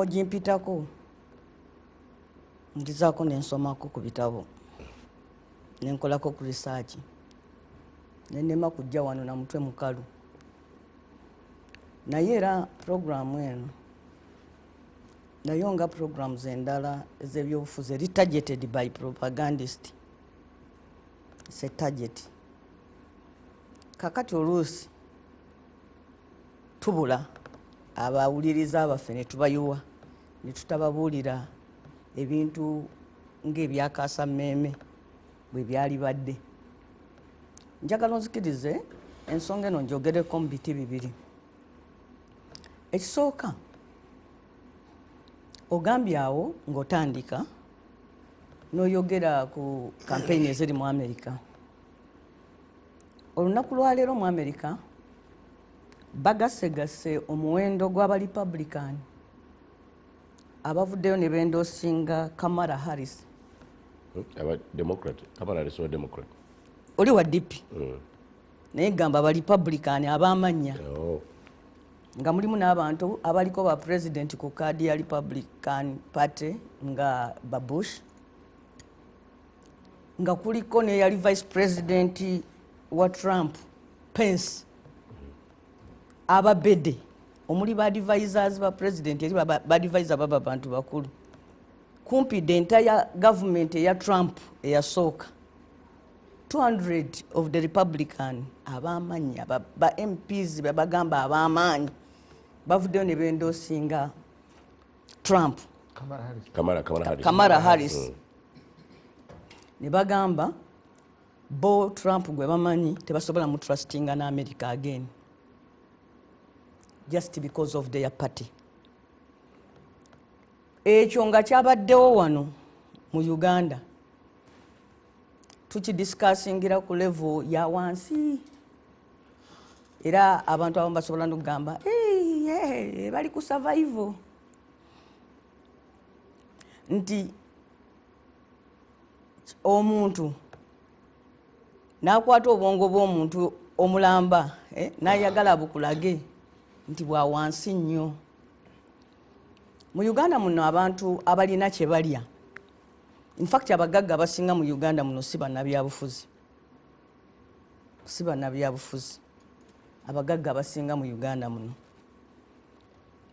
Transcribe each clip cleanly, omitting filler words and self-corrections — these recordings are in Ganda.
Ogimpitako, ngezaako nensomako ku bitabo, nenkolako ku research, nenema kujja wano na mutwe mukalu. Naye era programu eno nayo, nga programs endala ez'ebyobufuzi, eri targeted by propagandist. It's a target. Kakati oluusi tubula abawuliriza baffe ne tubayiwa ne tutababuulira ebintu ng'ebyakaasa mmeeme bwe byali badde. Njagala onzikirize ensonga eno njogereko mu biti bibiri. Ekisooka, ogambye awo ng'otandika n'oyogera ku kampeyini eziri mu Amerika. Olunaku lwaleero mu Amerika bagasegasse omuwendo gw'aba Republican abavuddeyo ne bendorsinga Kamala Harris. Aba Democrat, Kamala Harris wa Democrat. Oli wa DP. Naye gamba aba Republican ab'amannya nga mulimu n'abantu abaliko ba president ku kaadi ya Republican Party nga ba Bush, nga kuliko neyali vice president wa Trump, Pence, ababede omuli ba advisors ba president. Eri ba advisor baba bantu bakulu kumpi the entire government eya Trump eyasooka. 200 of the Republican ab'amannya ba MPs babagamba ab'amaanyi bavuddeyo ne bendorsinga Trump. Kamala Harris. Kamala Harris. Kamala Harris. Ne bagamba bo Trump gwe bamanyi tebasobola mutrustinga n'America again just because of their party. Ekyo nga kyabaddewo wano mu Uganda, tukidiscussingira ku level ya wansi, era abantu abamu basobola nokugamba, "Hey, hey, bali ku survival," nti omuntu n'akwata obwongo bw'omuntu omulamba, n'ayagala bukulage nti bwa wansi nnyo. Mu Uganda muno abantu abalina kye balya, infact abagagga abasinga mu Uganda muno si bannabyabufuzi, si bannabyabufuzi. Abagagga abasinga mu Uganda muno,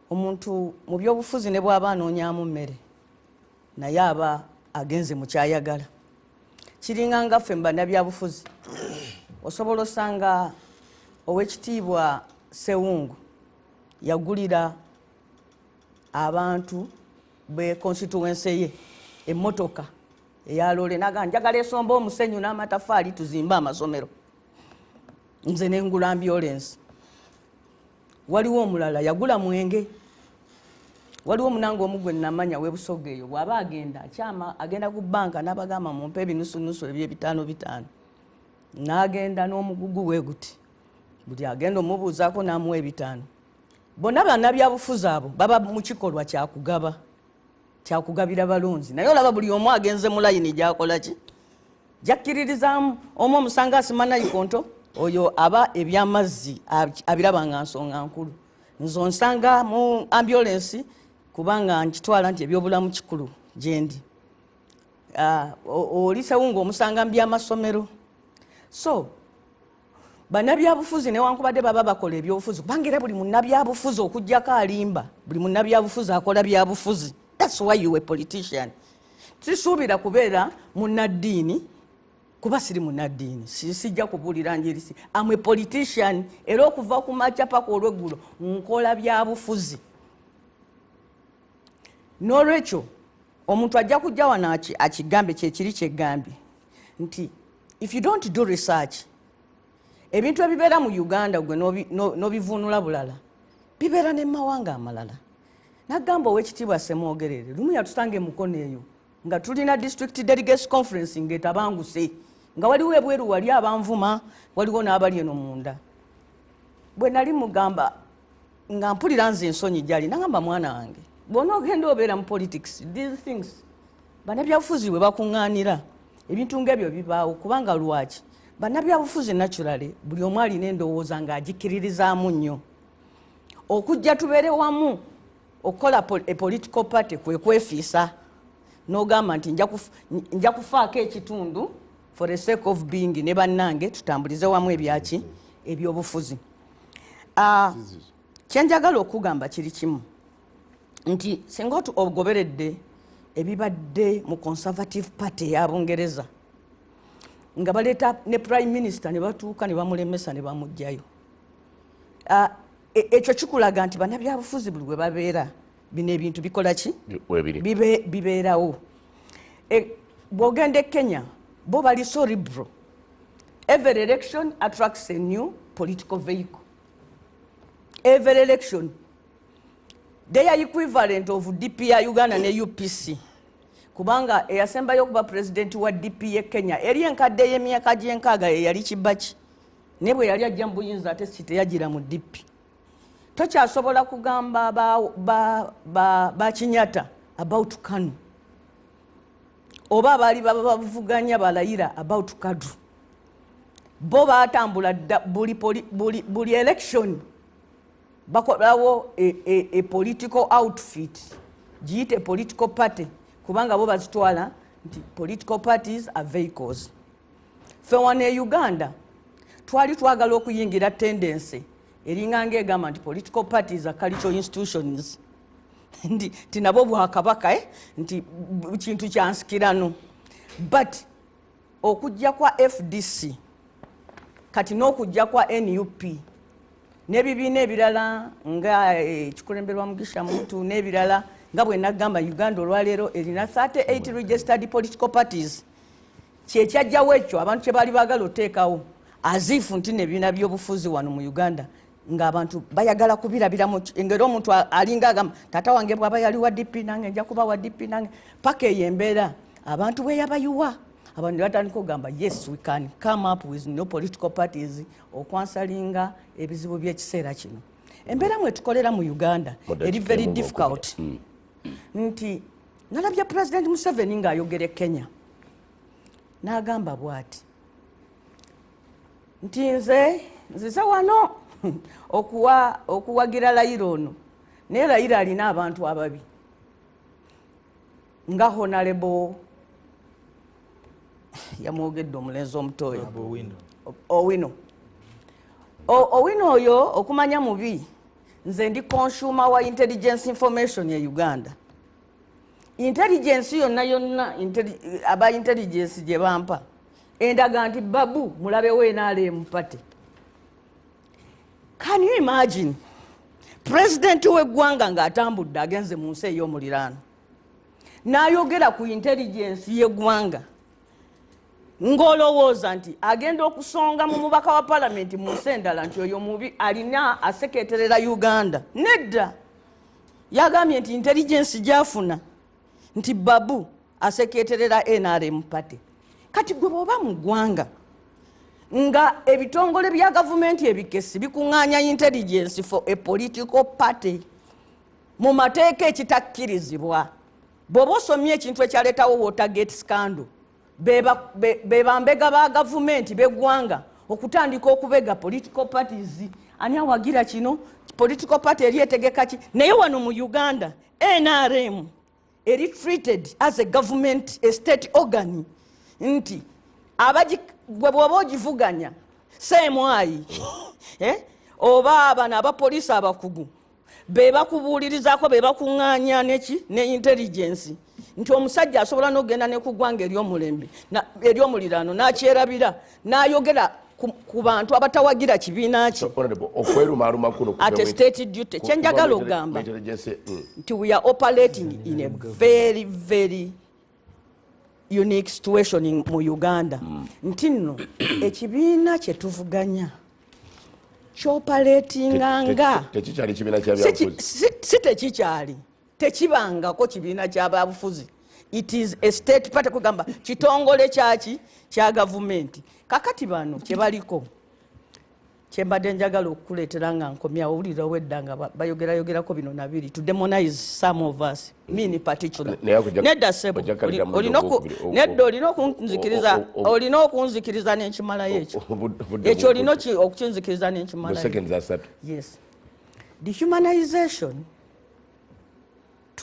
omuntu mu byobufuzi ne bw'aba anoonyamu mmere, naye aba agenze mu kyayagala. Kiringa nga ffe mu bannabyabufuzi, osobola osanga Owekitiibwa Sewungu yagulira abantu be constituency ye emmotoka eyalole, naga njagala esomba omusenyu n'amatafaali tuzimbe amasomero, nze nengula ambulance. Waliwo omulala yagula mwenge. Waliwo omunanga omu gwe namanya webusoga eyo, bw'aba agenda akyama, agenda ku banka n'abagamba, "Mumpe ebinusunusu ebyebitaano bitaano," n'agenda n'omugugu we guti, buli agenda omubuuzaako n'amuwa ebitaano. Bonna bannabyabufuzi abo baba mu kikolwa kyakugaba, kyakugabira balonzi. Naye olaba buli omu agenze mu layini gyakola ki, jakkiririzaamu. Omu omusanga asima nayikonto, oyo aba ebyamazzi abiraba nga nsonga nkulu. Nze onsanga mu ambulance kubanga nkitwala nti ebyobulamu kikulu gyendi. Oli Sewungu omusanga mu byamasomero. So bannabyabufuzi newankubadde baba bakola ebyobufuzi, kubanga era buli munnabyabufuzi, okugjako alimba, buli munnabyabufuzi akola byabufuzi. That's why you a politician. Sisuubira kubeera munnaddiini kuba siri munnaddiini. Sijja kubuulira njiri. Si am a politician, era okuva ku makya paka olweggulo nkola byabufuzi. N'olwekyo omuntu ajja kujja wano akigambe kyekiri kyegambye nti if you don't do research, ebintu ebibeera mu Uganda gwe n'obivuunula bulala, bibeera ne mawanga amalala. Nagamba Owekitiibwa Semwogerere lumu yatusanga emukono eyo nga tulina district delegates conference ng'etabanguse, nga waliwo ebweru wali abanvuma, waliwo n'abali eno munda. Bwe nali mugamba nga mpulira nze ensonyi gyali, nagamba, "Mwana wange, bw'onoogenda obeera mu politics, these things, bannabyabufuzi bwe bakuŋŋaanira, ebintu ng'ebyo bibaawo." Kubanga lwaki? Bannabyabufuzi naturally buli omu alina endowooza ng'agikkiririzaamu nnyo. Okujja tubeere wamu Okukola a political party kwe kwefiisa n'ogamba nti nja kufaako ekitundu for the sake of being ne bannange, tutambulize wamu ebyaki, ebyobufuzi. Kyenjagala okugamba kiri kimu, nti singa ogoberedde ebibadde mu Conservative Party eya Bungereza, nga baleeta ne prime minister ne batuuka ne bamulemesa ne bamuggyayo, ekyo kikulaga nti bannabyabufuzi buli bwe babeera, bino ebintu bikola ki? Webiri. Bibeerawo. Bw'ogenda e Kenya, bo bali so liberal. Every election attracts a new political vehicle. Every election, they are equivalent of DP ya Uganda ne UPC, kubanga eyasembayo okuba pulezidenti wa DP ye Kenya eri enkadde y'emyaka gy'enkaaga eyali Kibaki, naye bwe yali ajja mu buyinza ate si teyagira mu DP. Tokyasobola kugamba ba Kenyatta about KANU, oba abaali baba bavuganya ba Raila about KADU. Bo batambula dda, buli election bakolawo a political outfit, giyite political party, kubanga bo bazitwala nti political parties are vehicles. Ffe wano e Uganda twali twagala okuyingira tendency eringa ngaegamba nti political parties are cultural institutions, nti nabo bwakabaka, nti kintu kyansikirano. But okujja kwa FDC kati n'okujja kwa NUP n'ebibiina ebirala nga ekikulemberwa Mugisha Muntu n'ebirala, nga bwe nagamba, Uganda olwaleero erina 38 registered political parties. Kyekyajjawo ekyo abantu kye baali baagala oteekawo, as if nti n'ebibiina by'obufuzi wano mu Uganda ng'abantu bayagala kubirabiramu, engeri omuntu alinga agamba, taata wange bw'aba yali wa DP, nange nja kuba wa DP, nange paka eyo embeera abantu bwe yabayiwa, abantu ne batandika okugamba, yes, we can come up with no political parties okwansalinga ebizibu by'ekiseera kino. Embeera mwe tukolera mu Uganda Modern eri very system. difficult, nti nalabye President Museveni ng'ayogera e Kenya n'agamba bw'ati nti nze nzize wano okuwagira Raila ono, naye Raila alina abantu ababi nga Honorable, yamwogedde omulenzi omuto oyo. Owino. Owino. Owino oyo okumanya mubi, nze ndi consumer wa intelligence information ye Uganda. Intelligence yonna yonna, aba intelligence gye bampa endaga nti Babu mulabe NRM party. Can you imagine pulezidenti w'eggwanga ng'atambudde agenze mu nsi ey'omuliraano n'ayogera ku intelligence y'eggwanga, ng'olowooza nti agenda okusonga mu mubaka wa palamenti mu nsi endala nti oyo mubi, alina aseketerera Uganda? Nedda, yagambye nti intelligence gyafuna nti Babu aseketerera NRM party. Kati gwe bw'oba mu ggwanga nga ebitongole bya gavumenti ebikesi bikuŋŋaanya intelligence for a political party mu mateeka ekitakkirizibwa, bw'oba osomye ekintu ekyaleetawo Watergate scandal, be bambega ba gavumenti b'eggwanga okutandika okubega political parties, ani awagira kino political party, eri etegeka ki. Naye wano mu Uganda NRM eri treated as a government, a state organ, nti gwe bw'oba ogivuganya seemwayi, oba bano abapoliisi abakugu be bakubuulirizaako, be bakuŋŋaanya neki ne intelligence, nti omusajja asobola n'okugenda ne ku ggwanga ery'omulembe ery'omuliraano n'akyerabira n'ayogera ku bantu abatawagira kibiina kye. So, Honorable, okwerumaaluma kuno at a state duty. Kyenjagala kuva mu okugamba intelligence. nti we are operating in a very very unique situation mu Uganda, nti nno ekibiina kye tuvuganya kyoperatinga nga Tekikyali kibiina kya Si byabufuzi. Si tekikyali, tekibangako kibiina kyabyabufuzi. It is a state party, kugamba kitongole kyaki, kya gavumenti. Kakati bano kyebaliko, kyembadde njagala okukuleetera nga nkomyawo, owulira owedda nga bayogerayogerako bino nabiri to demonize some of us, me in particular. Naye Nedda ssebo, ojja kalira mu ogwokubiri, nedda, olina okunzikiriza, olina okunzikiriza n'enkimalayo ekyo. Obudde Ekyo olina okukinzikiriza mu n'enkimalayo. seconds 30. Yes, dehumanization.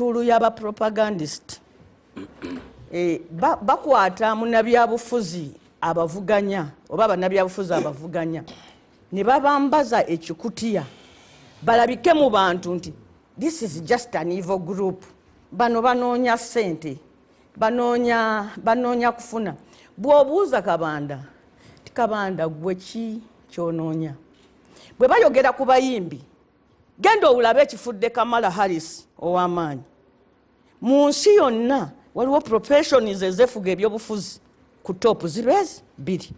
Tool y'abapropagandist. Bakwata munnabyabufuzi abavuganya oba bannabyabufuzi abavuganya ne babambaza ekikutiya balabike mu bantu nti this is just an evil group, bano banoonya ssente, banoonya kufuna. Bw'obuuza Kabanda ti Kabanda gwe ki kyonoonya, bwe bayogera ku bayimbi genda owulabe ekifudde Kamala Harris ow'amaanyi mu nsi yonna. Waliwo professions ezefuga ebyobufuzi ku top zibeezi bbiri,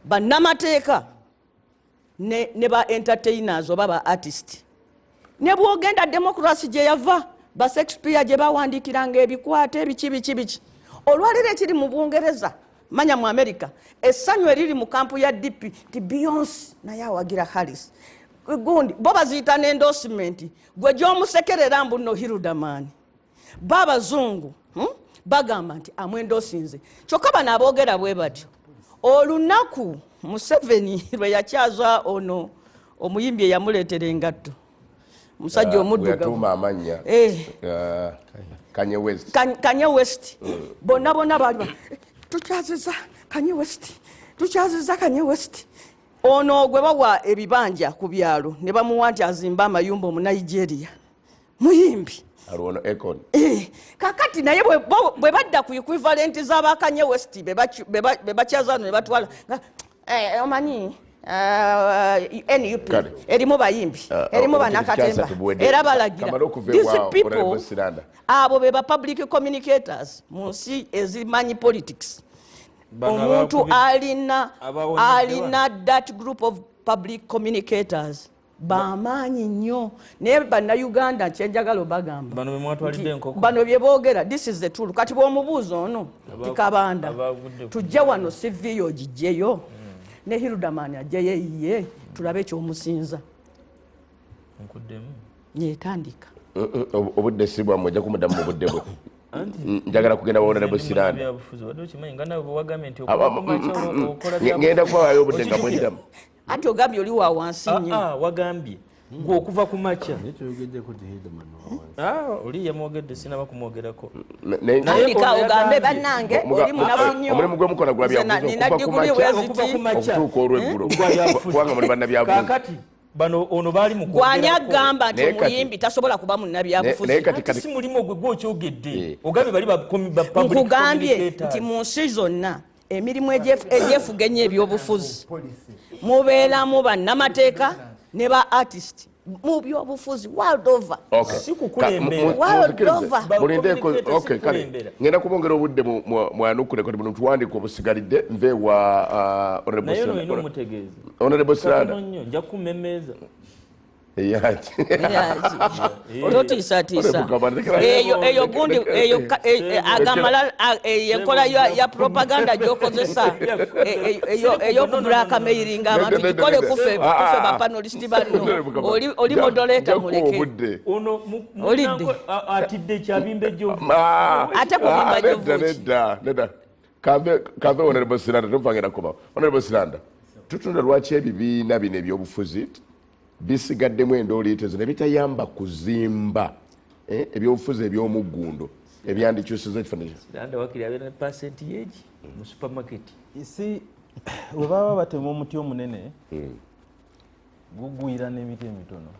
bannamateeka ne ba entertainers oba ba artist. Ne bwogenda democracy gye yava, ba Shakespeare gye bawandiikiranga ebikwate ebiki biki biki. Olwaleero ekiri mu Bungereza, manya mu America, essanyu eriri mu kampu ya DP nti Beyonce naye awagira Harris, gundi bo baziyita ne endorsement, gwe gy'omusekerera mbu nno Hilderman. Ba abazungu bagamba nti amwendosinze. Kyokka bano aboogera bwe batyo, olunaku Museveni lwe yakyaza ono omuyimbi eyamuleetera engatto, omusajja omuddugavu, yatuuma amannya, Kanye West. Kanye West, bonna bonna baali tukyaziza Kanye West, tukyaziza Kanye West. Ono gwe bawa ebibanja ku byalo ne bamuwa nti azimbe amayumba, omu Nigeria muyimbi. Aliwono Akon. Kakati naye bwe badda ku equivalent z'aba Kanye West be bakyaza ne batwala omanyi NUP Kale. erimu bayimbi, erimu bannakatemba, era balagira. Kamale okuva These ewa people, Honorable Siranda. abo be ba public communicators mu nsi ezimanyi politics. Bano Omuntu alina abawonedde alina that group of public communicators bamaanyi nnyo, naye Bannayuganda kyenjagala obagamba Bano be mwatwalidde nti enkoko. bano bye boogera, this is the tool. Kati bw'omubuuza ono tikabanda Abavudde ku- tujje wano, CV yo ogijjeyo ne Hilderman ajjeyo eyiye, tulabe ekyomusinza. Nkuddemu. Yetandika. Obudde si bwammwe, ojja kumuddamu mu budde bwe. Anti Njagala kugenda wa Honorable Siranda. Byabufuzi wadde okimanyi nga nawe bwe wagambye nti Aba- okuva ku makya okola Ngenda kubawayo obudde nga Okijjukira? mweddamu. Anti ogambye oli wa wansi nnyo. Ah, ah, wagambye gwe okuva ku makya. Naye kyoyogeddeko nti Hilderman wa wansi. Ah, oli yamwogedde, sinaba kumwogerako. Naye Tandika Naye ono ogambe yagambye- bannange oli munafu nnyo. Omulimu gwe mukola gwa Nze byabufuzi nina okuva ku diguli makya bwe okuva ku ziti. makya okutuuka olweggulo, Gwa byabufuzi. kubanga muli bannabyabufuzi. Kaakati bano ono baali mu Gwani kwogerako. agamba nti Naye kati- omuyimbi tasobola kuba munnabyabufuzi? Naye kati Anti kati si mulimu ogwo gwokyogedde, Eh. ogambye bali ba public Nkugambye communicators. nti mu nsi zonna emirimu egyefuga ennyo ebyobufuzi mubeeramu bannamateeka ne ba artist mu byobufuzi world over. Okay. Si kukulembera. World Munzikirize. over. Mulindeeko, Communicator si okay, kale. kukulembera. Ngenda kubongera obudde mwanukule kati buno tuwandiika obusigalidde nve wa Honorable Naye ono Siranda. olina omutegeeza Honorable Siranda. katono nnyo, nja kummemmeeza. Eyaki? Totiisatiisa eyo gundi eyo agamala eyo enkola ya propaganda gyokozesa ey'okublackmailinga abantu, gikole kufe kufe bapanelists banno. Oli moderator, muleke. Obudde. Ono Olidde. Atidde kyabimba ejjovu. Ate kubimba Nedda, jovu ki? Nedda, nedda. Kave Honorable Siranda, tomuvangenda kukomawo. Honorable Siranda, tutunda lwaki ebibiina bino ebyobufuzi bisigaddemu endooliitezo ne bitayamba kuzimba ebyobufuzi ebyomuggundo ebyandikyusiza ekifaananyi? Siranda wakiri abeera ne pasenti yeegi mu supermarket. Si bwe baba batema omuti omunene, gugwira n'emiti emitono.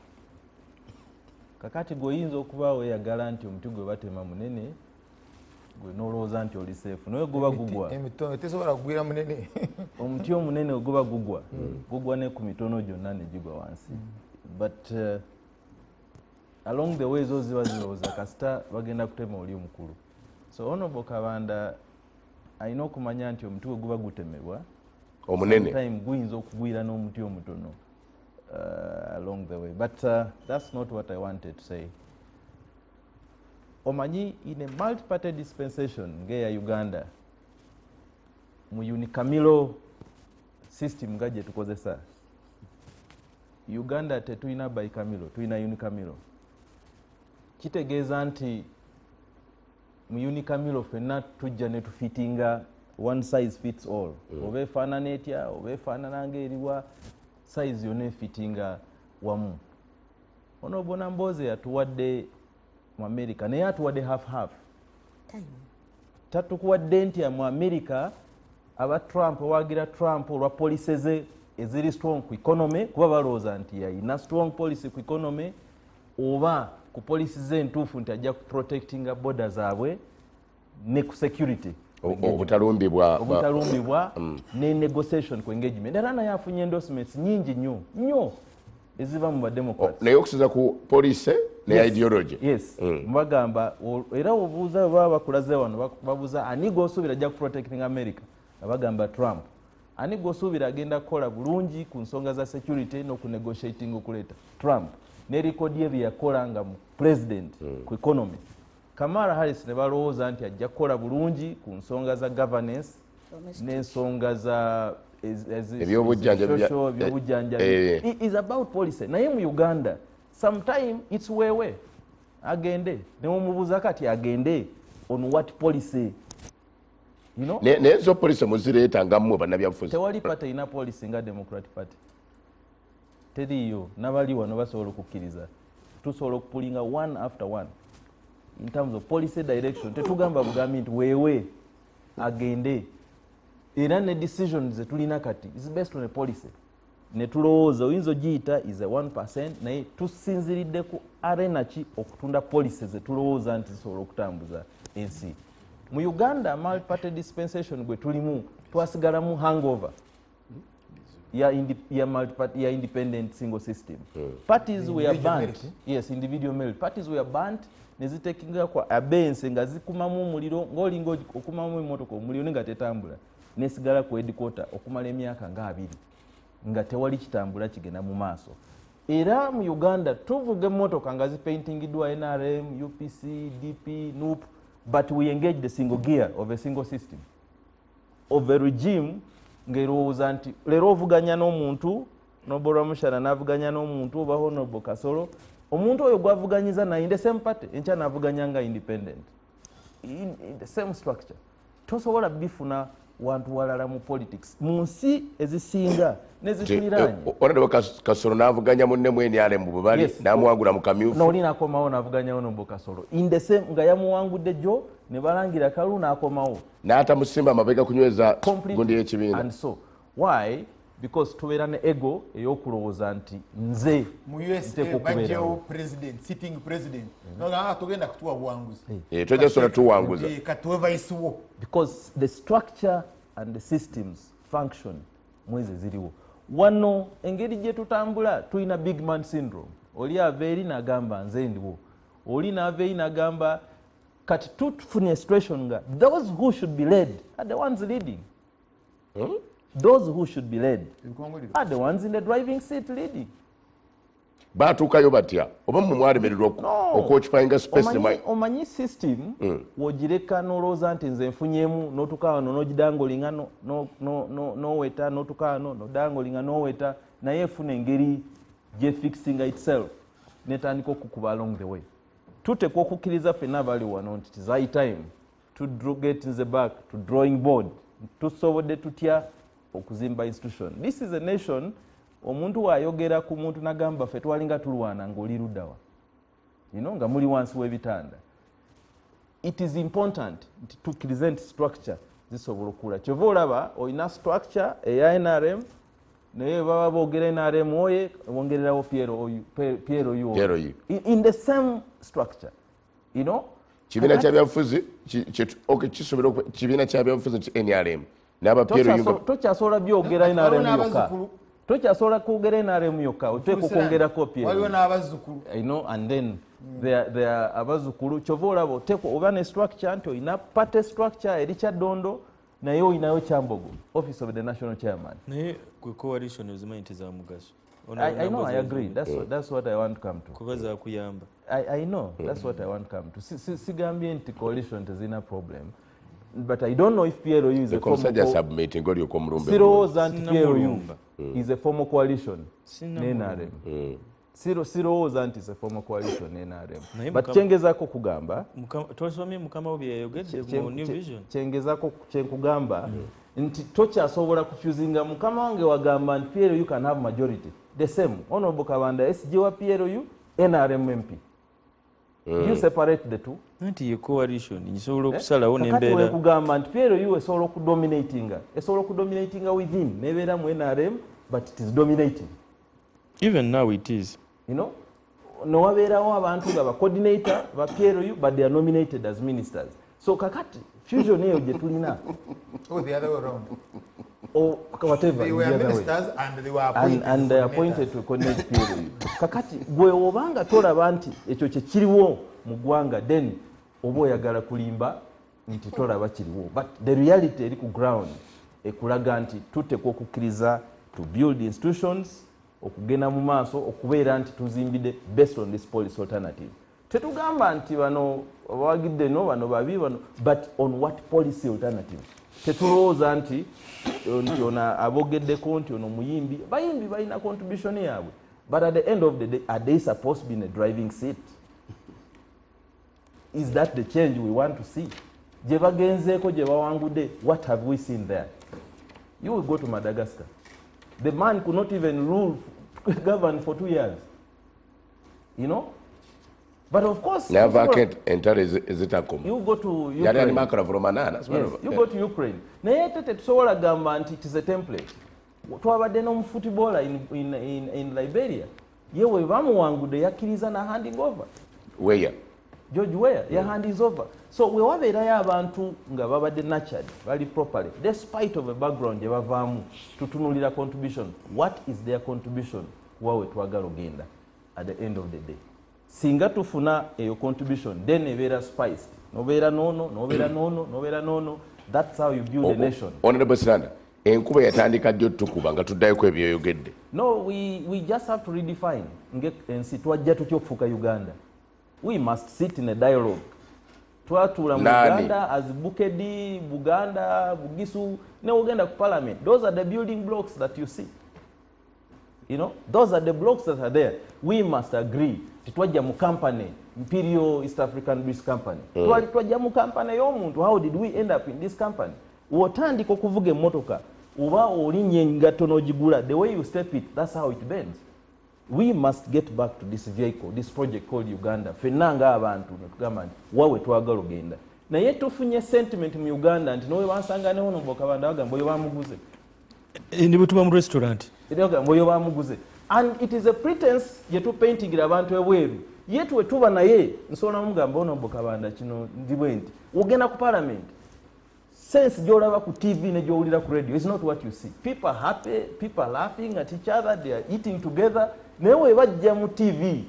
Kakati gweoyinza okuba weeyagala nti omuti gwe batema munene, gwe n'olowooza nti oli safe, naye guba gugwa. Emitono tesobola kugwira munene. Omuti omunene guba gugwa, gugwa ne ku mitono gyonna ne gigwa wansi. But along the way zo ziba zirowooza kasita bagenda kutema oli omukulu. So Honorable Kabanda alina okumanya nti omuti gwe guba gutemebwa omunene sometime guyinza okugwira n'omuti omutono along the way. But that's not what I wanted to say. Omanyi, in a multi-party dispensation ng'eya Uganda, mu unicameral system nga gye tukozesa, Uganda tetulina bicameral, tulina unicameral. Kitegeeza nti mu unicameral ffenna tujja ne tufitinga, one size fits all. Oba efaanana etya, oba efaanana ng'eriwa, size yonna efitinga wamu. Honorable Nambooze yatuwadde Mu America naye atuwadde half half, tatukuwadde nti mu America aba Trump owagira Trump olwa policy ze eziri strong ku economy, kuba balowooza nti yayina strong policy ku economy oba ku policy ze entuufu nti ajja kuprotectinga border zaabwe ne ku security. Obutalumbibwa. Obutalumbibwa ne negotiation ku engagement. Era naye afunye endorsements nyingi nnyo nnyo eziva mu bademocrats. Naye okusinza ku policy ne ideology. Yes. Mbagamba era obuuza baba bakulaze wano, babuuza ani gw'osuubira ajja kuprotecting America, abagamba Trump. Ani gw'osuubira agenda kukola bulungi ku nsonga za security n'okunegotiating okuleeta? Trump. Ne record ye bye yakola nga mu president ku economy. Kamala Harris ne balowooza nti ajja kukola bulungi ku nsonga za governance n'ensonga za Ebyobujjanjabi. Social, ebyobujjanjabi. It is about policy. Naye mu Uganda sometime it's wewe agende newomubuuza kati agende on what policy, you know? Naye zo policy muzireeta nga mmwe bannabyabufuzi? Tewali party erina policy nga Democratic Party, teriiyo. N'abali wano basobola okukkiriza, tusobola okupullinga one after one in terms of policy direction. Tetugamba bugambi nti weewe agende. Era ne decision zetulina kati is based on a policy ne tulowooza oyinza ogiyita is a 1, naye tusinziridde ku arena ki okutunda policy zetulowooza nti zisobola okutambuza ensi. Mu Uganda multiparty dispensation gwe tulimu, twasigalamu hangover ya multiparty, ya independent single system. Parties were Individual burnt. merit. Yes, individual merit. Parties were burnt nezitekinga kwa abeyance nga zikumamu omuliro ng'olinga okumamu emmotoka omuliro naye nga tetambula, nesigala ku headquarter okumala emyaka nga 20 nga tewali kitambula kigenda mu maaso. Era mu Uganda tuvuga emmotoka nga zipaintingiddwa NRM, UPC, DP, NUP, but we engage the single gear of a single system of a regime ng'erowooza nti leero ovuganya n'omuntu noborwa mushana n'avuganya n'omuntu oba Honorable Kasolo, omuntu oyo gwavuganyiza naye in the same party, enkya n'avuganya nga independent in the same structure. Tosobola bifuna wantu walala mu politics mu nsi ezisinga nezituliraanye. Honorable Kasolo n'avuganya munne mu NRM bwe bali n'amuwangula mu kamyufu. Noli n'akomawo n'avuganya Honorable Kasolo in the same nga yamuwangudde jjo ne balangira kalu n'akomawo. N'atamusimba amabega kunyweza Complete. gundi y'ekibiina. And so why? Because tubeera ne ego ey'okulowooza nti nze Mu USA nteekwa bajjewo okubeerawo. president, sitting president, nogamba togenda kutuwa buwanguzi. Tojja sobola tuwanguza. Katuwe vice wo. Because the structure and the systems function mwezi ziriwo. Wano engeri gye tutambula tulina big man syndrome. Oli ava eri n'agamba nze ndiwo, oli n'ava eri n'agamba. Kati tufunye situation nga those who should be led are the ones leading. Those who should be led Ebikongoliro. are the ones in the driving seat leading. Baatuukayo batya oba mmwe mwalemererwa No. okuoccupyinga space? Omanyi system wogireka nolowooza nti nze nfunyemu, notuka wano nogidangolinga noweta, notuka wano nodangolinga noweta, naye efuna engeri gyefixinga itself netandika okukuba along the way. Tutekwa okukkiriza ffenna abali wano nti it's high time to get the back to drawing board. Tusobodde tutya okuzimba institution? This is a nation. Omuntu waayogera ku muntu nagamba ffe twalinga tulwana ng'oli luddawa, nga muli wansi w'ebitanda. It is important nti tukkirize nti structure zisobola okukula. Kyova olaba olina structure eya NRM, naye baba boogera NRM oye bongererawo PLU. PLU. In the same structure. Kibiina kya byabufuzi okay, kisobola kibiina kya byabufuzi nti NRM n'aba PLU. Tokyasobola byogera Waliwo NRM yokka. n'abazzukulu. Tokyasobola kwogera NRM yokka, oteeka okwongerako PLU. Waliwo n'abazzukulu. And then there are abazzukulu. Kyova olaba oteekwa oba ne structure nti olina party structure eri Kyaddondo, naye olinayo Kyambogo, office of the national chairman. Naye gwe coalition ozimanyi nti za mugaso. I know, I agree. That's what I want to come to. Kuba zakuyamba. I know, that's what I want to come to. Sigambye nti coalition tezina problem, but I don't know if PLU is a formal Omusajja submitting olyoka omulumbe. Sirowooza nti PLU Sinnamulumba. is a formal coalition ne Sinnamulumba. NRM. Sirowooza nti is a formal coalition ne NRM. Naye But kyengezaako kugamba Tosomye mukama wo bye yayogedde mu New Vision? Kyengezaako kyenkugamba nti tokyasobola kufusinga. Mukama wange wagamba nti PLU can have majority. The same Honorable Kabanda, SG wa PLU, NRM MP. Do you separate the two? Anti ye coalition nsobola okusalawo Kakati n'embeera. Wekugamba nti PLU esobola okudominatinga, esobola okudominatinga within, nebeera mu NRM, but it is dominating. Even now it is. Nowabeerawo abantu nga ba coordinator ba PLU, but they are nominated as ministers. So kakati fusion eyo gye tulina Oh, the other way around. Or whatever, They the were other way. ministers and they were appointed And they appointed to coordinate PLU. Kakati gwe obanga tolaba nti ekyo kye kiriwo mu ggwanga, then oba oyagala kulimba nti tolaba kiriwo, but the reality eri ku ground ekulaga nti tuteekwa okukkiriza to build institutions okugenda mu maaso, okubeera nti tuzimbidde based on this policy alternative. Tetugamba nti bano bawagidde, no, bano babi, bano, but on what policy alternative? Tetulowooza nti ono abogeddeko nti ono muyimbi. Bayimbi balina contribution yaabwe, but at the end of the day, are they supposed to be in a driving seat? Is that the change we want to see? Gye bagenzeeko, gye bawangudde, what have we seen there? You will go to Madagascar, the man could not even rule, govern for 2 years. But of course N'avaako entalo ezitakoma. You go to Yali Ukraine. alima Ravalomanana. Yes, you go to Ukraine. Naye ate tetusobola gamba nti it is a template. Twabadde n'omufootballer in Liberia, ye we bamuwangudde yakkiriza na handing over. Weya. George Weah ya handing over. So we wabeerayo abantu nga babadde nurtured, bali properly, despite of a background gye bavaamu. Tutunulira contribution. What is their contribution wawe twagala ogenda? At the end of the day, singa tufuna eyo contribution, then ebeera spiced, nobeera noono, nobeera noono, nobeera noono. That's how you build a nation. Honorable Siranda, enkuba yatandika ddi otukuba nga tuddayo ebyoyogedde? No, we just have to redefine nge ensi twajja tutya okufuuka Uganda. We must sit in a dialogue. Twatuula mu Nani? Uganda as Bukedi, Buganda, Bugisu, ne ogenda ku parliament. Those are the building blocks that you see. Those are the blocks that are there. We must agree. Titwajja mu company, Imperial East African British Company. Twali twajja mu company y'omuntu. How did we end up in this company? Wotandika okuvuga emmotoka oba olinnya engatto n'ogigula, the way you step it, that's how it bends. We must get back to this vehicle, this project called Uganda. Ffenna ng'abantu ne tugamba nti wawe twagala ogenda. Naye tufunye sentiment mu Uganda nti nowe bansanga ne Honorable Kabanda bagamba oyo bamuguze. Ne bwe tuba mu restaurant. Era bagamba oyo bamuguze. And it is a pretense gye tupaintingira abantu ebweru. Ye tuwe tuba naye nsobola mugamba, Honorable Kabanda, kino ndi bwe nti. Ogenda ku parliament, sense gy'olaba ku TV ne gy'owulira ku radio is not what you see. People are happy, people are laughing at each other, they are eating together. Naye we bajja mu TV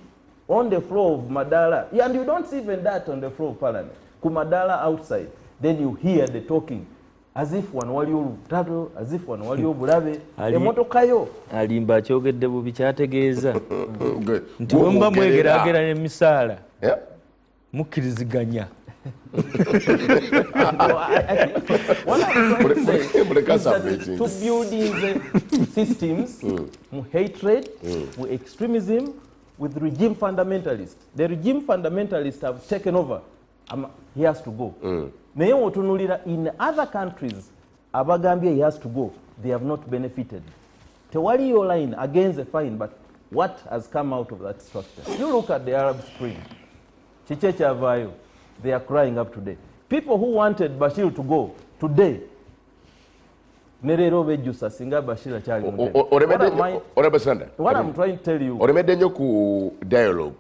on the floor of Madala, and you don't see even that on the floor of parliament, ku Madala outside, then you hear the talking as if wano waliwo olutalo, as if wano waliwo obulabe. Emmotoka yo Alimba akyogedde bubi. Kyategeeza nti Gwe bwe muba omwogerera. mwegeraageranya emisaala, mukkiriziganya. No, I think what I'm trying to say Muleka is that submitting. to building the systems mu hatred, mu extremism, with regime fundamentalists. The regime fundamentalists have taken over. He has to go. Naye wotunulira in other countries, abagambye he has to go, they have not benefited. Tewaliyo line against the fine, but what has come out of that structure? You look at the Arab Spring. Kiki ekyavaayo? They are crying up today. People who wanted Bashir to go today, ne leero bejjusa singa Bashir akyali mu ntebe. Honorable Siranda, What I'm trying to tell you, olemedde nnyo ku dialogue.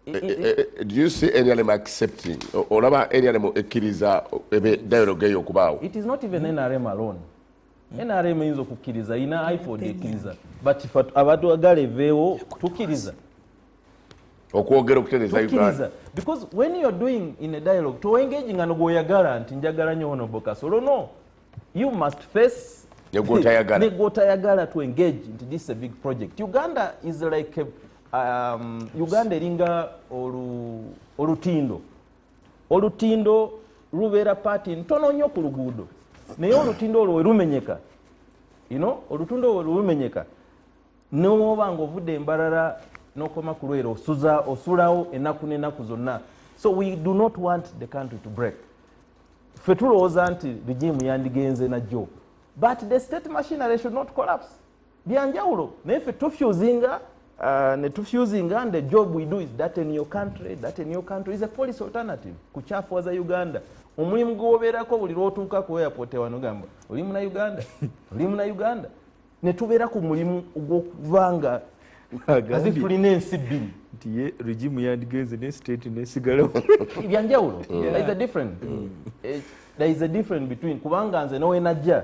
Do you see NRM accepting? Olaba NRM ekkiriza ebe dialogue eyo okubaawo? It is not even NRM alone. NRM eyinza okukkiriza, ina IPOD ekkiriza, but ife abatwagala eveewo tukkiriza. Okwogera okutereeza Uganda. Tukkiriza, because when you're doing in a dialogue, toengaginga nogwoyagala nti njagala nnyo Honorable Kasolo. No, you must face Ne gw'otayagala. ne gw'otayagala to engage into this a big project. Uganda is like Uganda eringa olutindo. Olutindo lubeera paati ntono nnyo ku luguudo, naye olutindo olwo we lumenyeka, olutindo olwo lumenyeka, newoba nga ovudde embalala n'okoma ku lwero, osuza osulawo ennaku n'ennaku zonna. So we do not want the country to break. Ffe tulowooza nti regime yandigenze najjo, but the state machinery should not collapse. Byanjawulo, naye ffe tufusinga Ne tufusinga, and the job we do is that in your country, that in your country is a policy alternative kukyafuwaza Uganda. Omulimu gwobeerako buli lwotuuka ku airport wano gamba oli muna Uganda, oli muna Uganda, ne tubeera ku mulimu ogw'okubanga as if tulina ensi bbiri. Nti ye regime yandigenze ne state nesigalawo. Byanjawulo. There is a difference. There is a difference between, kubanga nze nowenajja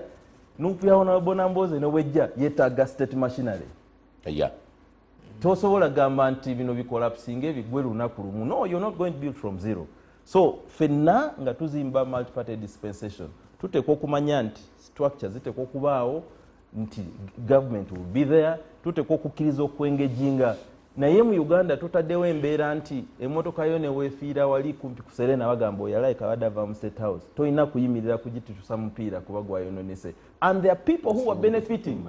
nupyawo nabonamboze nowejja yeetaaga state machinery. Tosobola gamba nti bino bicollapsinga ebigwe lunaku lumu. No, you're not going to build from zero. So ffenna nga tuzimba multiparty dispensation, tuteekwa okumanya nti structure ziteekwa okubaawo, nti government will be there, tuteekwa okukkiriza okwengaginga. Naye mu Uganda tutaddewo embeera nti emmotoka yo neweefiira wali kumpi ku Serena, bagamba oyalayika abadde ava mu State House, tolina kuyimirira kugitutusa mupiira kuba gwayononese. And there are people who are benefiting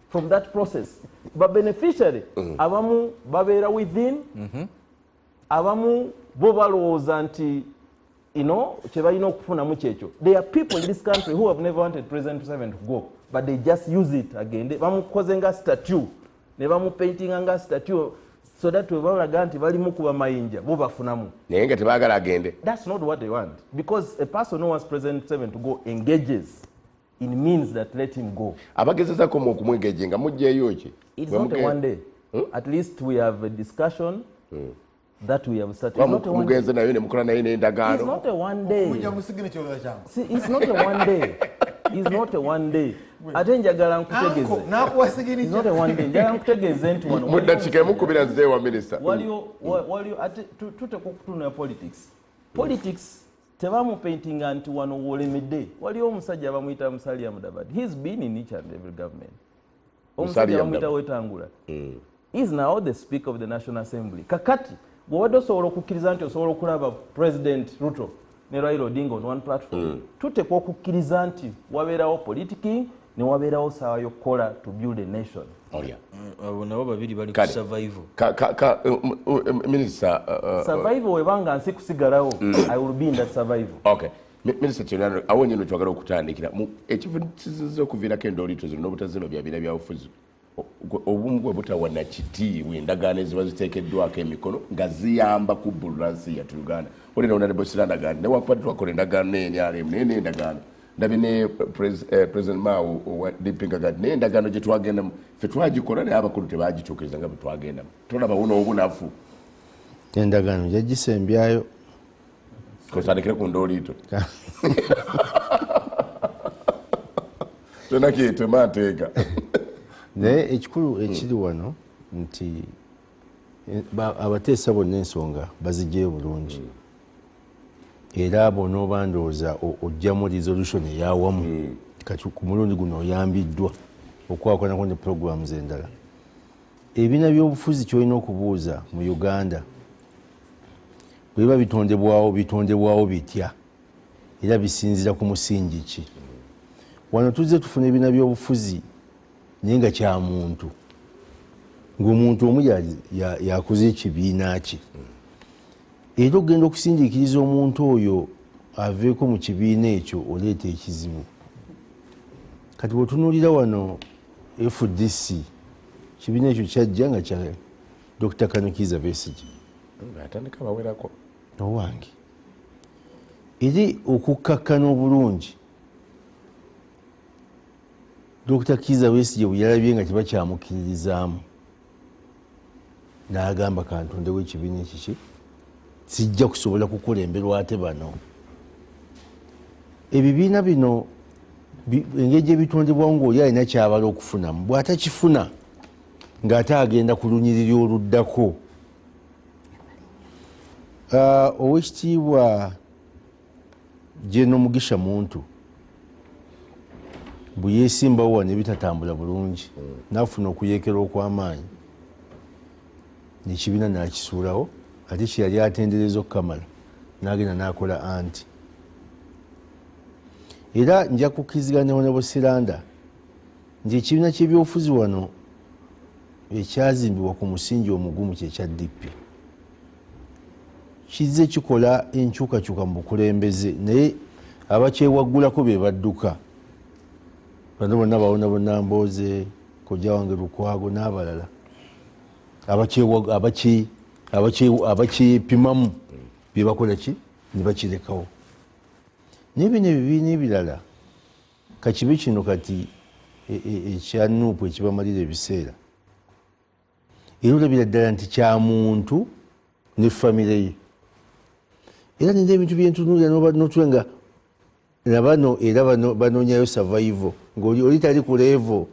from that process. Ba beneficiary abamu babeera within, abamu bo balowooza nti kye balina okufunamu kyekyo. There are people in this country who have never wanted President Museveni to go, but they just use it agende bamukoze nga statue, ne bamupaintinga nga statue, so that we balaga nti balimu kuba mayinja bo bafunamu. Naye nga tebaagala agende. That's not what they want, because a person who wants President Museveni to go engages in means that let him go. Abagezezako mu okumwengejenga mugyeyo ki? It's not a one day. At least we have a discussion that we have started. It's not a one day. Mugenze nayo ne mukola naye n'endagaano. It's not a one day. Mujja musignature kyangu. See, it's not a one day. It's not a one day. Ate njagala nkutegeeze. Nakuwa signature. It's not a one day. Njagala nkutegeeze nti wano. Mu ddakiika emukubira nze wa minister. Waliyo ate tuteekwa okutunula politics. Politics tebamupaintinga nti wano wolemedde. Waliyo omusajja bamuyita Musalia Mudavadi. He's been in each and every government. Omusajja bamuyita Wetangula. He's now the Speaker of the National Assembly. Kakati bw'obadde osobola okukkiriza nti osobola okulaba President Ruto ne Raila Odinga on one platform, tuteekwa okukkiriza nti wabeerawo politiki ne wabeerawo saawa y'okukola to build a nation. Abo nabo babiri bali ku survival. Minister, survival webanga nsi kusigalawo, I will be in that survival. Okay. Minister Chelano, awo nyino twagala okutandikira ekivukiziza okuviirako endooliito zino n'obutazima bya bira byabufuzi, obumu bwe butawana kitiibwa endagaano eziba ziteekeddwako emikono nga ziyamba kubbulula nsi yattu Uganda. Olina Honorable Siranda gandi newankubadde twakola endagaano n'NRM naye n'endagaano ndabye ne President Mao owa DP nga gandi naye endagaano gye twagendamu ffe twagikola naye abakulu tebagituukiriza nga bwe twagendamu. Tolabawo n'obunafu. Endagaano yagisembyayo. Kotandikire ku ndooliito. Tonna kyetema nteeka. Naye ekikulu ekiri wano nti abateesa bonna ensonga bazigyeyo bulungi, era bw'onooba ndowooza ojjamu resolution eyawamu, kati ku mulundi guno oyambiddwa okwakonako ne programs endala. Ebibiina by'obufuzi ky'olina okubuuza mu Uganda, bwe biba bitondebwawo, bitondebwawo bitya era bisinziira ku musingi ki? Wano tuzze tufuna ebibiina by'obufuzi naye nga kya muntu, ng'omuntu omu yakoze ekibiina kye, era okugenda okusindiikiriza omuntu oyo aveeko mu kibiina ekyo oleeta ekizibu. Kati bw'otunuulira wano FDC, kibiina ekyo kyajja nga kya Dr. Kano Kizza Besigye. Atandika bawerako. Owange eri okukkakkana obulungi, Dr. Kizza Besigye bwe yalabye nga tebakyamukkiririzaamu, n'agamba kantondewo ekibiina ekiki, sijja kusobola kukulemberwa ate bano. Ebibiina bino engeri gye bitondebwawo ng'oli alina ky'abala okufunamu, bw'atakifuna ng'ate agenda ku lunyiriri oluddako. Oweekitiibwa Gen Mugisha Muntu bwe yeesimbawo wano ebitatambula bulungi, n'afuna okuyeekera okw'amaanyi, n'ekibiina n'akisuulawo, ate kye yali atendereza okukamala n'agenda n'akola anti. Era nja kukkiriziganya ne Honorable Siranda nti ekibiina ky'ebyobufuzi wano ekyazimbibwa ku musingi omugumu kye kya DP. Kizze kikola enkyukakyuka mu bukulembeze, naye abakyewaggulako be badduka. Bano bonna bawona bonna Mboze, kojja wange Lukwago n'abalala. Abakipimamu byebakola ki ne bakirekawo. Naye bino ebibiina ebirala kakibe kino kati ekya NUP ekibamalira ebiseera, era olabira ddala nti kya muntu ne famire ye. Era nina ebintu byentunuulira n'otula nga nabano era banoonyayo survival, ng'oli tali ku level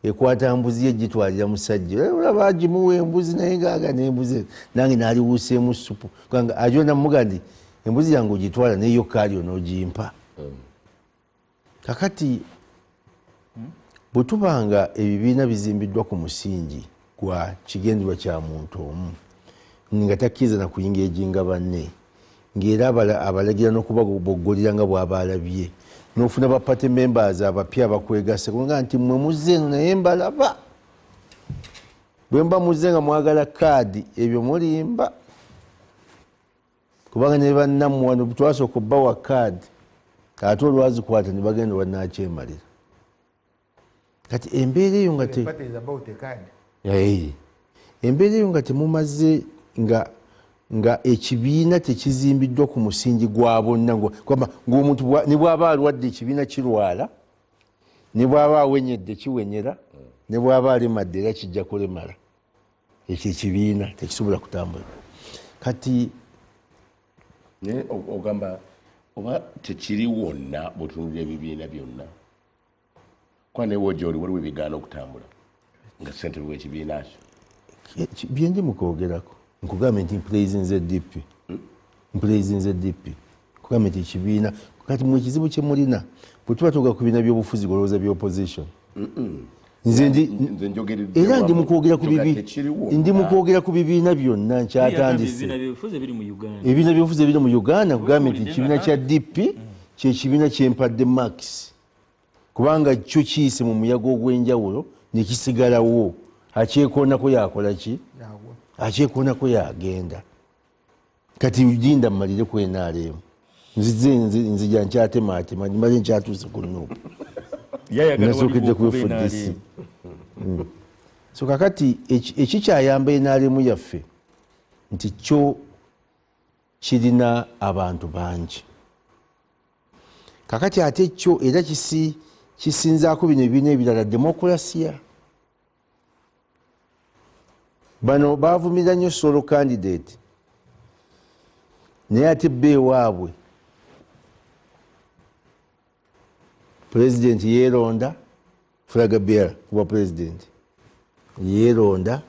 ekwata mbuzi ye gitwalira musajja, olaba agimuwa embuzi naye ngaaga n'embuzi nange naaliwuuseemu supu, kubanga ajona muga nti embuzi yange ogitwala naye yo kaali onoogimpa. Kakati bwe tubanga ebibiina bizimbiddwa ku musingi gwa kigendererwa kya muntu omu nga takkiriza na kuyinga banne, ng'era abalagira n'okubaboggolera nga bw'aba alabye, n'ofuna ba party members abapya abakwegasse kubanga nti mmwe muzze eno naye mbalaba, bwe mba muzze nga mwagala kaadi ebyo mulimba, kubanga ne bannammwe wano twasooka obbawa kaadi ate olwazikwata ne bagenda bannakyemalira. Kati embeera eyo nga embeera eyo nga temumaze nga ekibiina tekizimbiddwa ku musingi gwa bonna, ng'omuntu ne bw'aba alwadde ekibiina kirwala, ne bw'aba awenyedde kiwenyera, ne bw'aba alemadde era kijja kulemala, ekyo ekibiina tekisobola kutambula. Kati ogamba oba tekiri wonna bw'otunuulira ebibiina byonna, kuba newe gy'oli waliwo ebigaana okutambula nga ssentebe w'ekibiina kyo. Bye ndi mu kwogerako nkugambye nti mpuleyizinze DP, mpuleyizinze DP, nkugambye nti ekibiina kati mwe ekizibu kye mulina bwe tuba twogera ku bibiina by'obufuzi olowooza bya opposition. Era ndi mu kwogera ku bibiina byonna nkyatandise. Ebibiina by'obufuzi ebiri mu Uganda nkugambye nti ekibiina kya DP kye kibiina kyempadde Marx, kubanga kyo kiyise mu muyaga ogw'enjawulo ne kisigalawo, akyekoonako yakola ki? Akyekoonako yagenda. Kati linda mmalire ku NRM, nzize nzija nkyatematema mbadde nkyatuuse ku NUP, nasookedde ku FDC. So kakati ekikyayamba NRM yaffe nti kyo kirina abantu bangi. Kakati ate kyo era kisinzaako bino ebibiina ebirala demokulasiya. Bano bavumirira nnyo solo candidate, naye ate bba ewaabwe pulezidenti yeeronda, flag bearer kuba pulezidenti yeeronda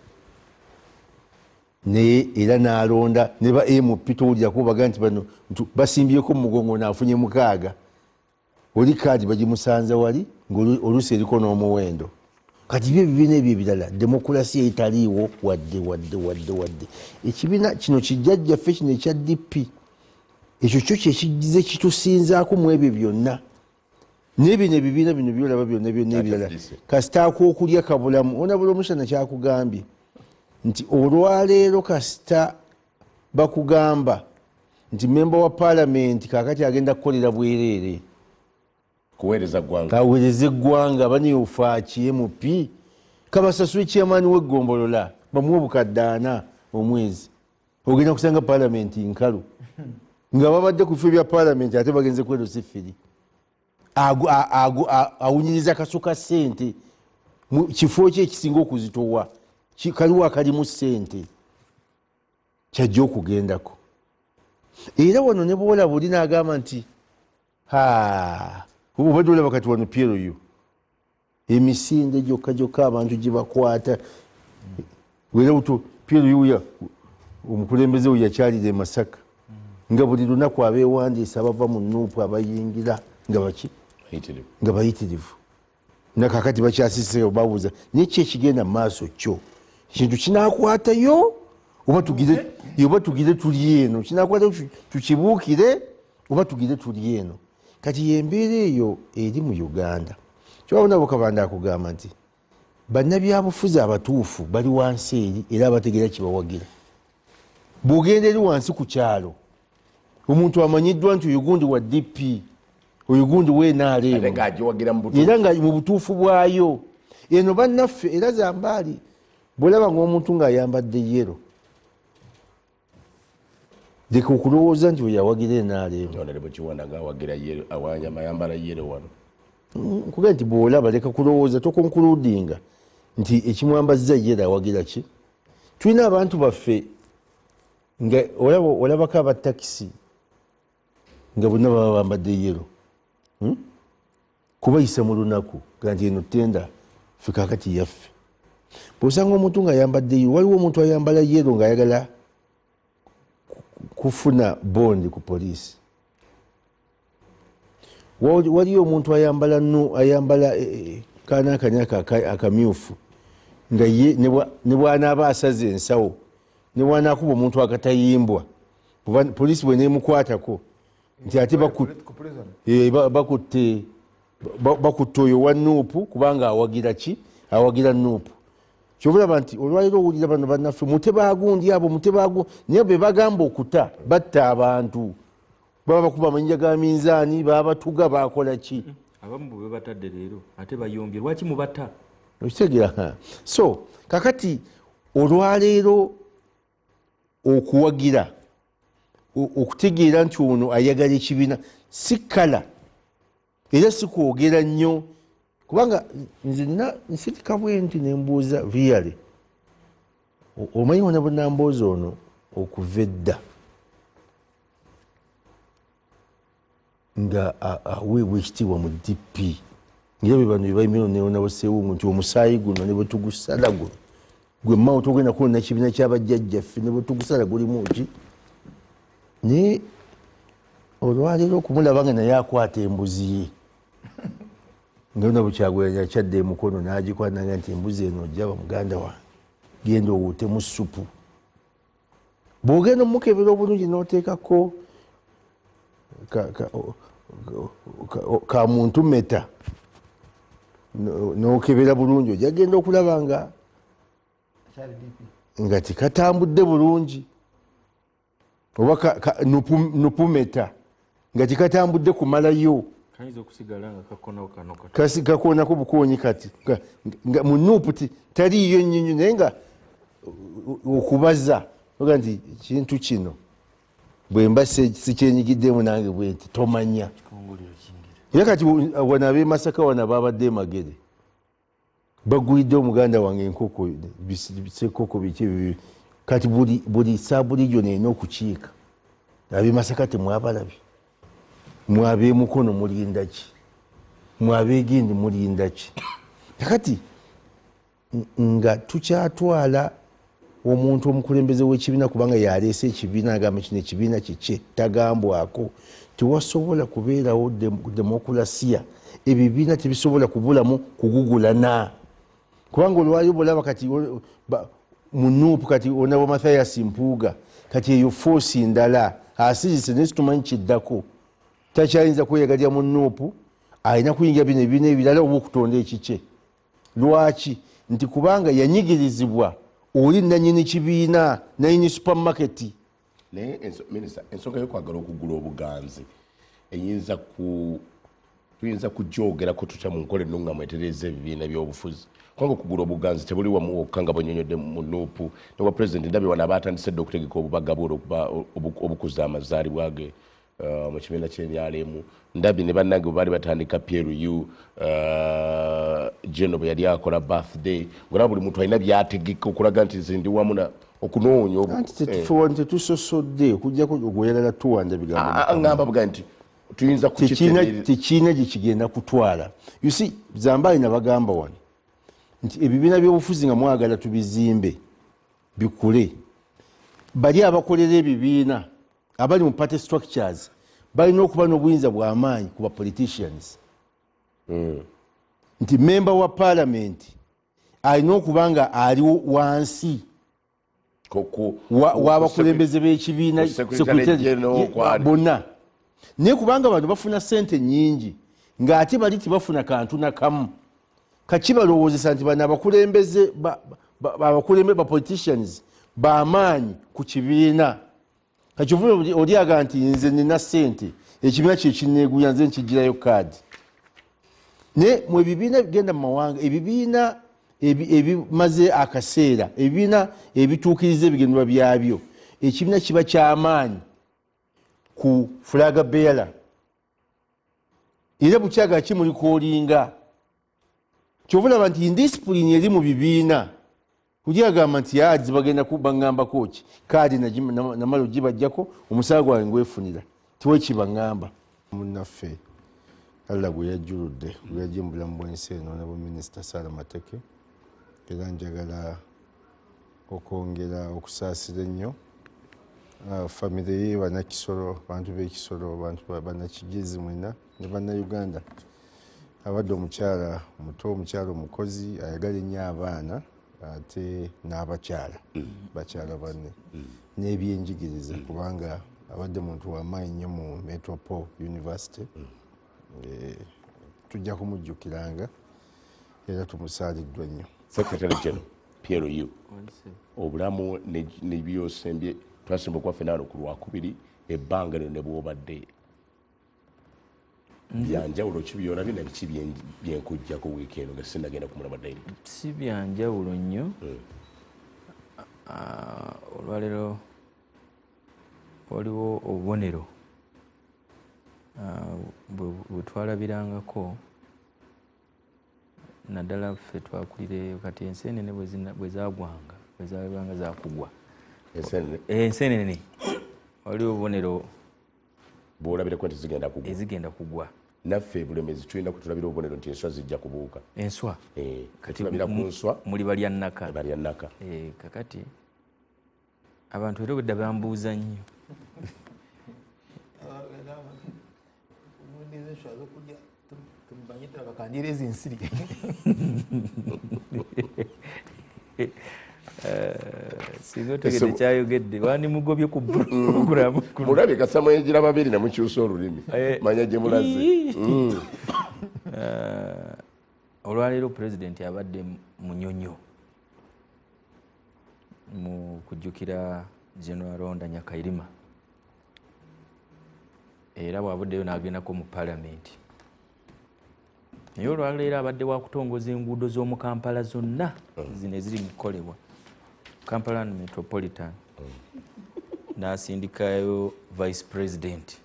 naye era n'alonda ne ba MP towulirako baga nti bano basimbyeko mu mugongo naafunye 6, oli kaadi bagimusanza wali ng'oluusi eriko n'omuwendo. Kati byo ebibiina ebyo ebirala demokulasiya etaliiwo wadde wadde wadde wadde. Ekibiina kino kijjajjaffe kino ekya DP ekyo kyo kyekigize kitusinzaako mu ebyo byonna. Naye bino ebibiina bino byolaba byonna byonna ebirala kasita ak'okulya kabulamu. Onabula omushana kyakugambye nti olwaleero kasita bakugamba nti memba wa paalamenti kaakati agenda kukolera bwereere kuweereza ggwanga, aweereze eggwanga, banyofaaki MP kabasasule chairman w'eggombolola bamuwe obukadde 4 omwezi, ogenda kusanga paalamenti nkalu nga babadde ku bifo bya paalamenti ate bagenze kwerosa effiri. Awunyiriza kasuka ssente kifo kye ekisinga okuzitowa kaliwo akalimu ssente kyajja okugendako. Era wano ne bw'olaba oli n'agamba nti obadde olaba kati wano PLU emisinde gyokka gyokka abantu gye bakwata. Era PLU omukulembeze we yakyalira e Masaka nga buli lunaku abeewandiisa abava mu NUP abayingira nga baki nga bayitirivu, nakakati bakyasise babuuza naye ki ekigenda mu maaso kyo ekintu kinaakwatayo oba tugire tuli eno, kinaakwatayo tukibuukire oba tugire tuli eno. Kati y'embeera eyo eri mu Uganda. Kyobabona Bukabanda akugamba nti bannabyabufuzi abatuufu bali wansi eri era abategeera kibawagira. Bw'ogenda eri wansi ku kyalo omuntu amanyiddwa nti oyo gundi wa DP, oyo gundi wa NRM, era nga mu butuufu bwayo. Eno bannaffe era Zambaali Bwolaba ng'omuntu ng'ayambadde yellow, leka okulowooza nti weyawagira NRM. Nkugamba nti bwolaba leka kulowooza, tokonkuludinga nti ekimwambazza yellow awagira ki. Tulina abantu baffe nga olabako aba takisi nga bonna baba bambadde yellow, kubayisa mu lunaku ga nti eno tenda ffe kaakati yaffe. Bw'osanga omuntu ng'ayambadde yellow, waliwo omuntu ayambala yellow ng'ayagala kufuna bondi ku poliisi. Waliyo omuntu ayambala kaana akanyaka akamyufu nga ye ne bw'anaaba asaze ensawo, ne bw'anaakuba omuntu akatayimbwa, poliisi bwe neemukwatako nti ate bakutte oyo wa Nuupu kubanga awagira ki? Awagira Nuupu. Kyova nti olwaleero owulira bano bannaffe mutebagundi abo mutebagu, naye be bagamba okuta batta abantu, baba bakuba amayinja ga minzaani, babatuga, bakola ki? Abamu bwe batadde leero ate bayombye, lwaki mubatta? Okitegeera? So kakati olwaleero okuwagira, okutegeera nti ono ayagala ekibiina si kala, era si kwogera nnyo, kubanga nze nsirika bwe nti nembuuza really omanyi wona bwe ono okuva edda nga aweebwa ekitiibwa mu DP, ngira be bano bebayimira newonabo Ssewungu nti omusaayi guno ne bwe tugusala guno gwe mmawo togenda kwonna kibiina ky'abajjajjaffe ne bwe tugusala gulimu ki? Naye olwaleero okumulaba nga naye akwata embuzi ye nga nabo Kyagulanyi akyadde emukono n'agikwananga nti embuzi eno ojjaba muganda wange genda owuutemu ssupu. Bw'ogenda omukebera obulungi n'oteekako ka muntu meta n'okebera bulungi, ojja genda okulaba nga tekatambudde bulungi, oba nupumeta nga tekatambudde kumalayo, kakoonako bukoonyi kati mu nuupu taliiyo nnyinyo, naye nga okubaza oga nti kintu kino bwe mba sikyenyigiddemu nange bwe nti tomanya. Era kati wano ab'e Masaka wano babadde Magere bagulidde omuganda wange enkoko sekoko biki, kati buli sub-region erina okukiika. Ab'e Masaka temwabalabye, mwab'e Mukono mulinda ki? Mwab'e Gindi mulinda ki? Kakati nga tukyatwala omuntu omukulembeze w'ekibiina kubanga yaleese ekibiina agamba kino ekibiina kikye tagambwako, tewasobola kubeerawo demokulasiya. Ebibiina tebisobola kubulamu kugugulana, kubanga olwali bolaba kati mu Nuupu kati onabo Mathias Mpuuga kati eyo force ndala asirise naye situmanyi kiddako, takyayinza kweyagalira mu Nuupu, alina kuyingira bino ebibiina ebirala oba okutonda ekikye. Lwaki? Nti kubanga yanyigirizibwa oli nanyini kibiina, nanyini supermarket. Naye minisita, ensonga y'okwagala okugula obuganzi eyinza ku tuyinza kugyogerako tutya mu nkola ennungamu etereeza ebibiina by'obufuzi? Kubanga okugula obuganzi tebuli wamu wokka nga bwenyonyodde mu Nuupu newa pulezidenti ndabye wano aba atandise dda okutegeka obubaga bwe obukuza amazaalibwa ge mu kibiina ky'ebyalemu. Ndabye ne bannange bwe baali batandika PLU, Geno bwe yali akola birthday, ngolaba buli muntu alina byategeka okulaga nti nze ndi wamu na okunoonya. Anti tetusosodde okujjako ogweyagala tuwanda bigambo. Ngamba buga nti tuyinza tekiina gye kigenda kutwala. You see, Zambaali nabagamba wano nti ebibiina by'obufuzi nga mwagala tubizimbe bikule, bali abakolera ebibiina abali mu party structures balina okuba n'obuyinza bw'amaanyi ku ba politicians. Nti member wa parliament alina okuba nga ali wansi w'abakulembeze b'ekibiina bonna, naye kubanga bano bafuna sente nyingi ng'ate bali tebafuna kantu nakamu, kakibalowoozesa nti bano abakulembeze abakulembe ba politicians bamaanyi ku kibiina. Kakivuga oli aga nti nze nina sente, ekibiina kyekineeguya nze nkigirayo kaadi. Naye mu ebibiina bigenda mu mawanga, ebibiina Ebimaze akaseera, ebibiina ebituukiriza ebigendererwa byabyo, ekibiina kiba kyamaanyi ku flag bearer, era bukyaga kimulikolinga. Kyova olaba nti indisipulini eri mu bibiina, kulyagamba nti ads bagenda baŋŋambako ki, kaadi namala ogibajjako, omusaala gwange ngwefunira, tiwekibaŋŋamba. Munnaffe Allah gwe yajjuludde, gwe yajja mu bulamu bw'ensi eno, Honorable Minisita Sarah Mateke, era njagala okwongera okusaasira ennyo famire ye, bannakisolo, bantu b'ekisolo, bantu bannakigezi mwenna ne bannayuganda. Abadde omukyala omuto, omukyala omukozi, ayagala ennyo abaana ate n'abakyala, bakyala banne, n'ebyenjigiriza, kubanga abadde muntu w'amaanyi nnyo mu Metropole University. Tujja kumujjukiranga era tumusaaliddwa nnyo. Secretary General PLU, obulamu nebyosembye twasemba okwaffe naano ku Lwakubiri, ebbanga lino ne bwobadde byanjawulo ki byolabye na biki byenkujjako wiiki eno nga sinagenda kumulaba direct? Si byanjawulo nnyo. Olwaleero waliwo obubonero bwe twalabirangako, naddala ffe twakulire kati enseenene bwe zaagwanga, bwe zaabanga zaakugwa. Enseenene? Enseenene. Waliwo obubonero bw'olabirako nti zigenda kugwa. Ezigenda kugwa. Naffe Bulemezi tulina kutulabira obubonero nti enswa zijja kubuuka. Enswa? Kati tulabira ku nswa. Muli balya nnaka. Balya nnaka. Kakati abantu era obwedda bambuuza nnyo. Singa otegedde kyayogedde wandimugobye ku pulogulaamu. Mulabye kasa mwegira babiri ne mukyusa olulimi, manya gye mulaze. Olwaleero pulezidenti abadde Munyonyo mu kujjukira General Aronda Nyakairima, era bw'avuddeyo n'agendako mu paalamenti. Naye olwaleero abadde wa kutongoza enguudo z'omu Kampala zonna zino eziri mu kukolebwa, Kampala Metropolitan, n'asindikayo Vice President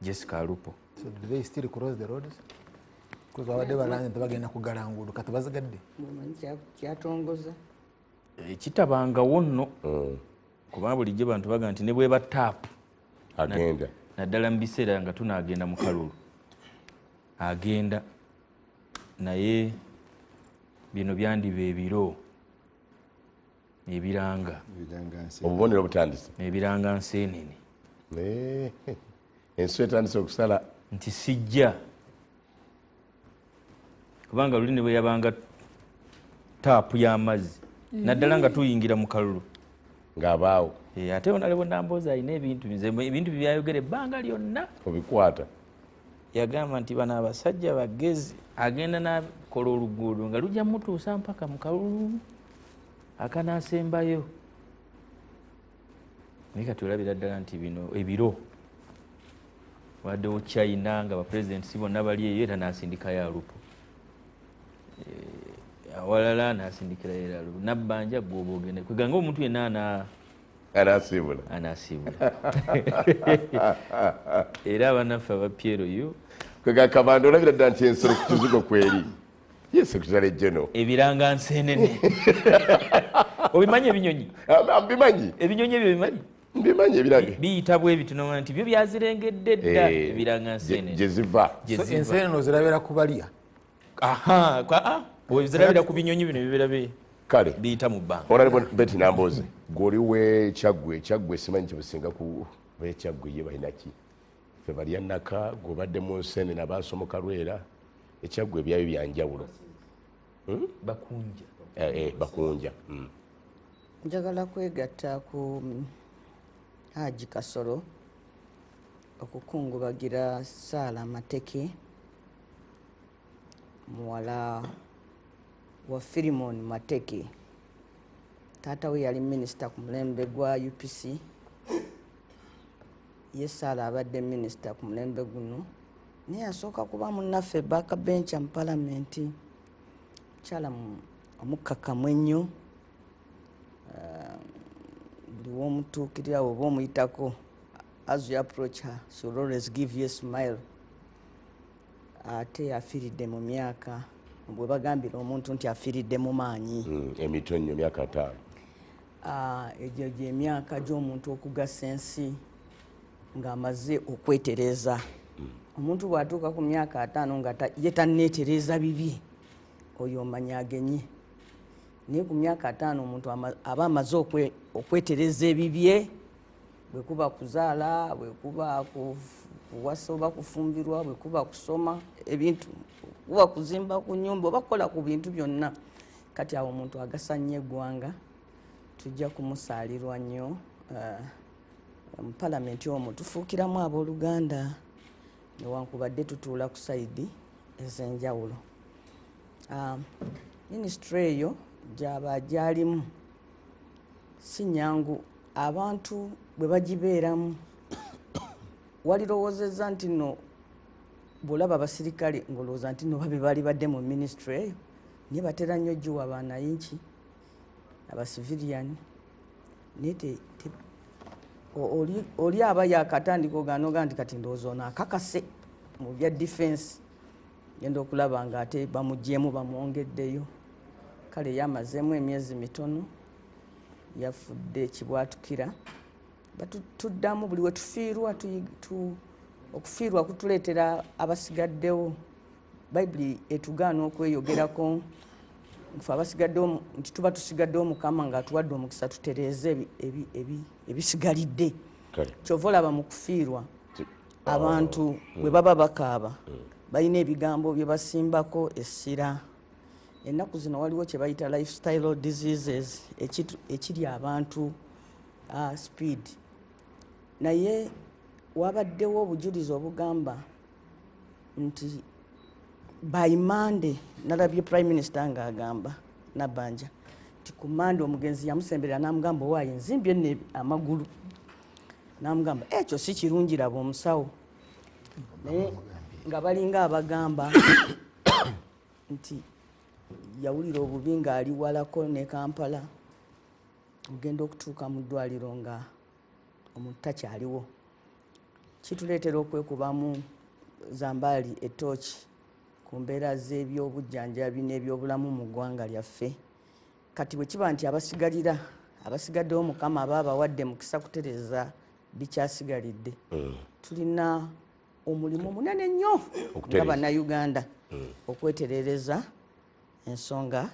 Jessica Alupo. So do they still cross the roads? Because babadde balanze nti bagenda kuggala nguudo, kati bazigadde. Kyatongoza. Kitabangawo nno, kubanga bulijjo bantu bagamba nti ne bweba taapu agenda, naddala mu biseera nga tunaagenda mu kalulu agenda, naye bino byandiba ebiro ebiranga obubonero butandise, ebiranga nseenene, ensi etandise okusala nti sijja, kubanga luli ne bwe yabanga taapu y'amazzi naddala nga tuyingira mu kalulu ng'abaawo. Ate Honorable Nambooze alina ebintu ebintu byayogera ebbanga lyonna obikwata. Yagamba nti bano abasajja bagezi, agenda n'akola oluguudo nga lujja mutuusa mpaka mu kalulu akanaasembayo. Naye kati olabira ddala nti bino ebiro waddewo China nga bapulezidenti si bonna bali eyo, era n'asindikayo Alupo, awalala n'asindikirayo era Alupo. Nabbanja gw'oba ogenda kweganga omuntu yenna anasiibula, anasiibula. Era abannaffe aba PLU kwega Kabanda olabira ddala nti ensolo ku kizigo kweri. Ye Secretary General ebiranga nseenene. Obimanyi ebinyonyi? Mbimanyi. Ebinyonyi ebyo bimanyi? Mbimanyi ebiranga. Biyita bwe bityo n'omanya nti byo byazirengedde dda ebiranga nseenene. Gye ziva. So enseenene ozirabira ku balya? Aha, ozirabira ku binyonyi bino ebibeera Kale biyita mu bbanga. Honorable Betty Nambooze, gw'oli w'e Kyaggwe, Kyaggwe simanyi kye businga ku b'e Kyaggwe ye balina ki? Ffe balya nnaka, gw'obadde mu nseenene abaasomoka Lwera, e Kyaggwe ebyayo bya njawulo. Bakunja. Bakunja. Njagala kwegatta ku Haji Kasolo okukungubagira Sarah Mateke, muwala wa Philemon Mateke. Taata we yali minisita ku mulembe gwa UPC. Ye Sarah abadde minisita ku mulembe guno, naye asooka kuba munnaffe backbencher mu paalamenti. Mukyala Omukkakkamu ennyo, buli w'omutuukirira oba omuyitako, as you approach her she will always give you a smile. Ate afiiridde mu myaka, bwe bagambira omuntu nti afiiridde mu maanyi emito nnyo, myaka 5. Egyo gy'emyaka gy'omuntu okugasa ensi ng'amaze okwetereza. Omuntu bw'atuuka ku myaka 5 nga ye tanneetereza bibi, oyo omanya agenye. Naye ku myaka 5 omuntu aba amaze okwetereza ebibye, bwe kuba kuzaala, bwe kuba kuwasa oba kufumbirwa, bwe kuba kusoma ebintu, kuba kuzimba ku nnyumba oba kukola ku bintu byonna. Kati awo omuntu agasa nnyo eggwanga, tujja kumusaalirwa nnyo. Mu palamenti omwo tufuukiramu abooluganda newankubadde tutuula ku sayidi ez'enjawulo. Minisitule eyo gy'aba gyalimu si nnyangu, abantu bwe bagibeeramu walirowoozezza nti nno bw'olaba abasirikale ng'olowooza nti nno babe baali badde mu minisitule eyo, naye batera nnyo giwa banayinki abasivilian. Naye oli aba yakatandika ogaana nti kati ndowooza ono akakase mu bya defense, genda okulaba ng'ate bamugyemu bamwongeddeyo. Kale yamazeemu emyezi mitono, yafudde kibwatukira. Tuddamu buli we tufiirwa, okufiirwa kutuleetera abasigaddewo. Bayibuli etugaana okweyogerako nfe abasigaddewo nti tuba tusigaddewo Mukama ng'atuwadde omukisa tutereeze ebisigalidde. Kyova olaba mu kufiirwa abantu bwe baba bakaaba balina ebigambo bye basimbako essira. Ennaku zino waliwo kye bayita lifestyle diseases ekiri abantu speed. Naye wabaddewo obujulizi obugamba nti by Monday, nalabye Prime Minister ng'agamba Nabbanja nti ku Monday omugenzi yamusemberera n'amugamba owaaye nzimbye nno amagulu, n'amugamba ekyo si kirungi laba omusawo. Naye nga balinga abagamba nti yawulira obubi ng'ali walako ne Kampala, ogenda okutuuka mu ddwaliro nga omuntu takyaliwo. Kituleetera okwekubamu zambaali etooki ku mbeera z'ebyobujjanjabi n'ebyobulamu mu ggwanga lyaffe. Kati bwe kiba nti abasigaddewo Mukama aba abawadde mukisa kutereeza bikyasigalidde, tulina omulimu munene nnyo nga Bannayuganda okweterereza ensonga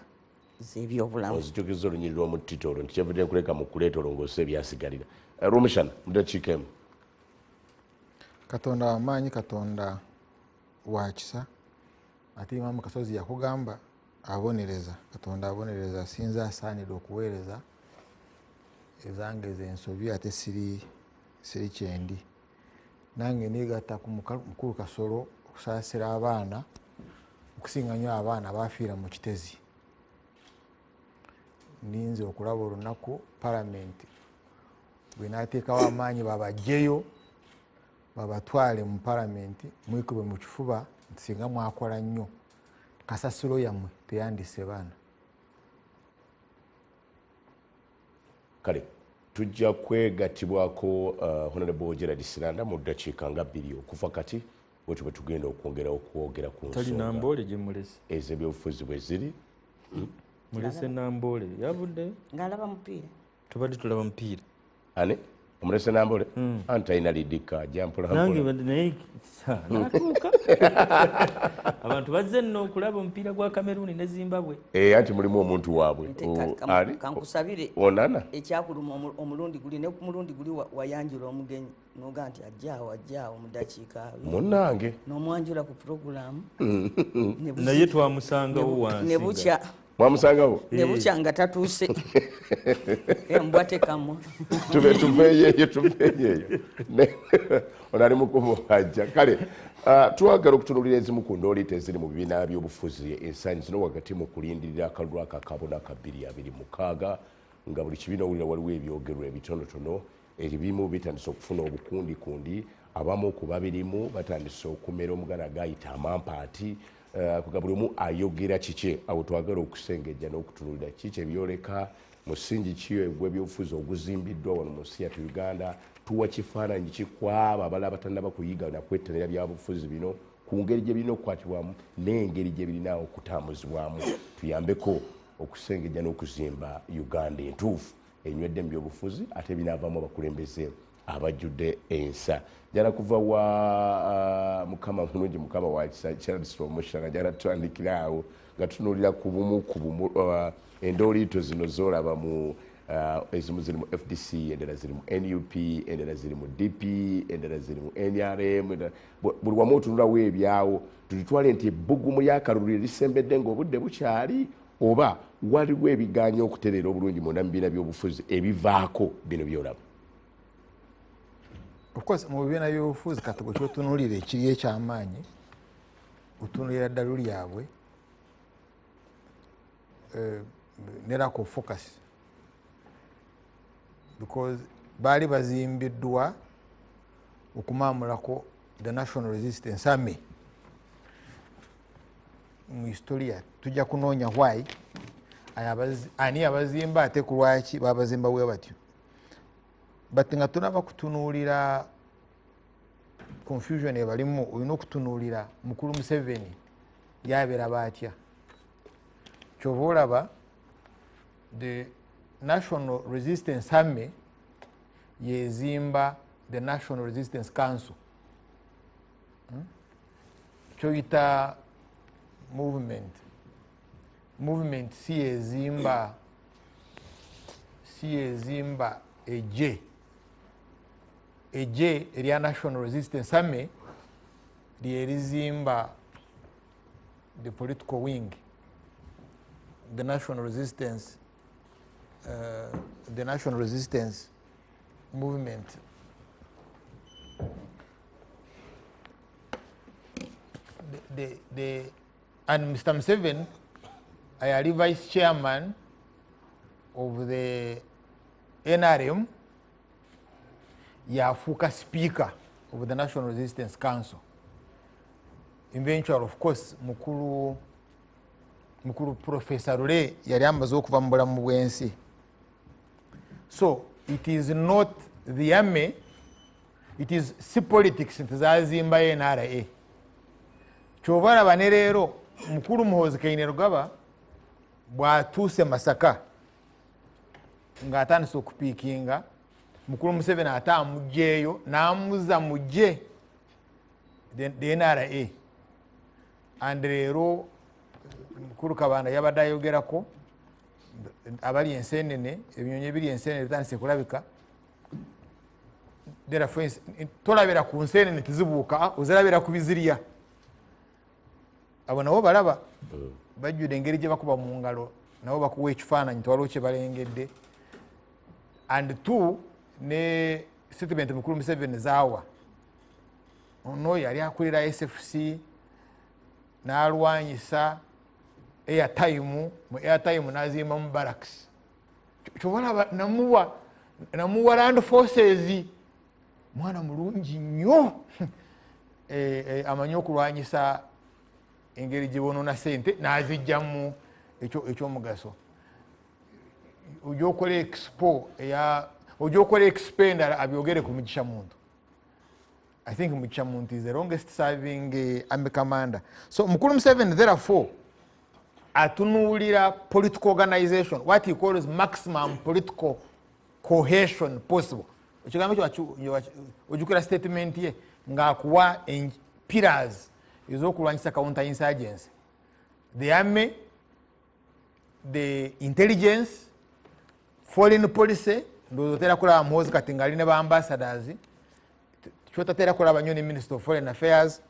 z'ebyobulamu. Ozijjukiza olunyiriri lw'omuttito olwo nti kyevudde nkuleka mu kuleeta olwo ng'ossa ebyasigalira. Rwomushana mu ddakiika emu. Katonda wamaanyi, Katonda wa kisa. Ate Imaamu Kasozi yakugamba abonereza, Katonda abonereza, sinza asaanidde okuweereza ezange zensobi ate siri kyendi. Nange negatta ku mukulu Kasolo okusaasira abaana, okusinga nnyo abaana bafiira mu Kitezi. Ndinze okulaba olunaku palamenti bwenaateekawo amaanyi babajjeyo babatwale mu palamenti, mwekube mu kifuba nti singa mwakola nnyo kasasiro yammwe teyandise baana. Kale tujja kwegattibwako Honorable Gerald Siranda mu ddakiika nga 2 okuva kati, bwetyo bwe tugenda okwongera okwogera ku nsonga Namboole gye mulese ez'ebyobufuzi bwe ziri. Mulese Namboole yavudde ng'alaba mupiira, tubadde tulaba mupiira. Ani omulese Namboole? Anti talina lidika jampolampola. Naye natuuka abantu bazze nno okulaba omupiira gwa Cameroon ne Zimbabwe. Anti mulimu omuntu waabwe kankusabire onana ekyakuluma omulundi guli ne ku mulundi guli wayanjula omugenyi noga nti ajjaawo ajjaawo mu ddakiika munnange n'omwanjula ku pulogulaamu naye twamusangawo wansi ne bukya mwamusangawo ne bukya nga tatuuse embwa tekamwa. Tuveeyo tuveeyo ono ali mukumu ajja. Kale twagala okutunuulira ezimu ku ndooliita eziri mu bibiina by'obufuzi ensangi zino wakati mu kulindirira akalulu ako akabona ka 2026, nga buli kibiina owulira waliwo ebyogerwa ebitonotono. Ebimu bitandise okufuna obukundikundi, abamu ku babirimu batandise okumera omuganda gayita amampaati. Kuga buli omu ayogera kiki, awo twagala okusengejja n'okutunuulira kiki ebyoleka musingi ki ogw'ebyobufuzi oguzimbiddwa wano mu nsi yattu Uganda. Tuwa kifaananyi ki kwabo abalala batannaba kuyiga nakwettanira byabufuzi bino, ku ngeri gye birina okukwatibwamu n'engeri gye birina okutambuzibwamu, tuyambeko okusengejja n'okuzimba Uganda entuufu enywedde mu byobufuzi ate binaavaamu abakulembeze abajjudde ensa. Njala kuva wa Mukama mulungi, Mukama wa kisa, Charles Omushana, njala tutandikira awo nga tutunuulira ku bumu ku bumu endooliito zino z'olaba mu ezimu ziri mu FDC, endala ziri mu NUP, endala ziri mu DP, endala ziri mu NRM, buli wamu otunulawo ebyawo. Tulitwale nti ebbugumu ly'akalulu erisembedde ng'obudde bukyali, oba waliwo ebiganya okutereera obulungi munda mu bibiina by'obufuzi ebivaako bino by'olaba? Of course, mu bibiina by'obufuzi kati bwe kyotunuulira ekiri ekyamaanyi, otunuulira ddalu lyabwe ne lack of focus, because baali bazimbiddwa okumaamulako the National Resistance Army. Mu historia tujja kunoonya why ani abazimba ate ku lwaki babazimba bwe batyo. But nga tunaba kutunuulira confusion ebalimu, olina okutunuulira mukulu Museveni yabeera baatya. Kyova olaba the National Resistance Army yezimba the National Resistance Council. Kyoyita movement, movement si yezimba eje erya National Resistance Army lyerizimba the political wing, the National Resistance Movement. And Mr. Museveni ayali vice chairman of the NRM, yafuuka speaker of the National Resistance Council. Eventually, of course, mukulu Professor Lule yali amaze okuva mu bulamu bw'ensi. So it is not the army, it is si politics nti zazimba NRA. Kyova olaba ne leero mukulu Muhoozi Kainerugaba bw'atuuse Masaka ng'atandise okupiikinga, mukulu Museveni ate amuggyeeyo n'amuzza mu ggye the NRA. And leero mukulu Kabanda yabadde ayogerako abali ensenene, ebinyonyi ebiri ensenene bitandise kulabika. Therefore, tolabira ku nsenene tizibuuka, ozirabira ku bizirya. Abo nabo balaba bajjudde engeri gye bakuba mu ngalo, nabo bakuwa ekifaananyi tewaliwo kye balengedde. And two, ne statement mukulu Museveni zaawa, ono yali akulira SFC n'alwanyisa airtime, mu airtime n'azimbamu barracks. Kyobalaba namuwa land forces, mwana mulungi nnyo amanyi okulwanyisa engeri gye bonoona sente n'azijjamu ekyomugaso. Ojja okola expo ojja okola expo endala abyogere ku Mugisha Muntu. I think Mugisha Muntu is the longest serving army commander. So mukulu Museveni therefore atunuulira political organization, what he calls maximum political cohesion possible. Ekigambo ekyo ojjukira statement ye ng'akuwa pillars ez'okulwanyisa counter insurgency: the army, the intelligence, foreign policy. Ndowooza otera kulaba Muhoozi kati ng'ali ne ba ambassadors, kyotatera kulaba nnyo ne minister of foreign affairs,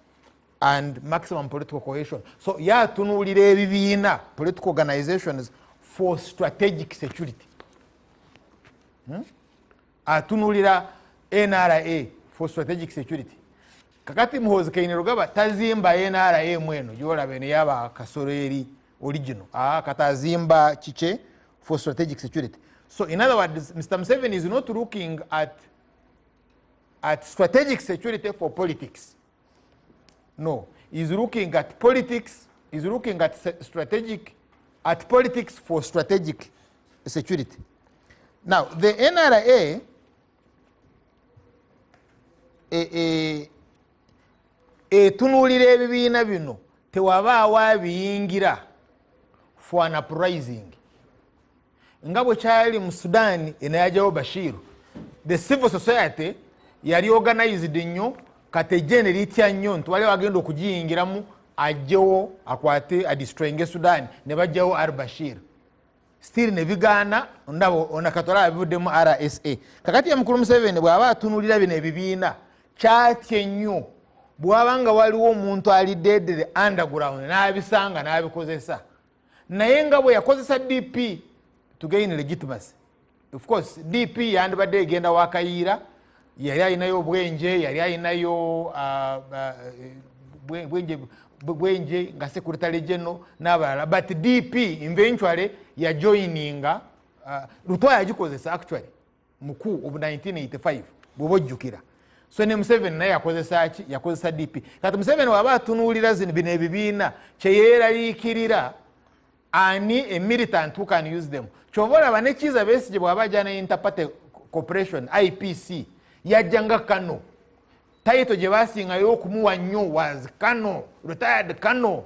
and maximum political cohesion. So yatunuulira ebibiina, political organizations for strategic security. Atunuulira NRA for strategic security. Kakati Muhoozi Kainerugaba tazimba NRA mweno gyolaba eno yaba Kasolo eri original, katazimba kike for strategic security. So in other words, Mr. Museveni is not looking at strategic security for politics. No, he's looking at politics Is looking at strategic, at politics for strategic security. Now, the NRA etunuulira ebibiina bino tewabaawo abiyingira for an uprising nga bwe kyali mu Sudan enayajawo Bashir. The civil society yali organized nnyo, kati ejje ne litya nnyo nti waliwo agenda okugiyingiramu ajjewo akwate adestroyinge Sudan, ne bajjawo al Bashir, still ne bigaana. Ndaba onakatola bivuddemu RSA. Kakati mukulu Museveni bw'aba atunuulira bino ebibiina, kyatya nnyo bw'aba nga waliwo omuntu ali deadly underground n'abisanga n'abikozesa, naye nga bwe yakozesa DP to gain legitimacy. Of course, DP yandibadde egenda wakayiira, yali alinayo obwenje, yali alinayo bwenje nga secretary general n'abalala, but DP eventually yajoininga Lutwa yagikozesa actually mukuu of 1985 bw'oba ojjukira. So ne Museveni naye yakozesa ki? Yakozesa DP. Kati Museveni waba atunuulira zino bino ebibiina, kyeyeeraliikirira ani a militant who can use them. Kyova olaba ne Kiiza Besigye bw'aba ajja ne Interparty Cooperation, IPC, yajja nga kano title gye basingayo okumuwa nnyo was kano, retired kano.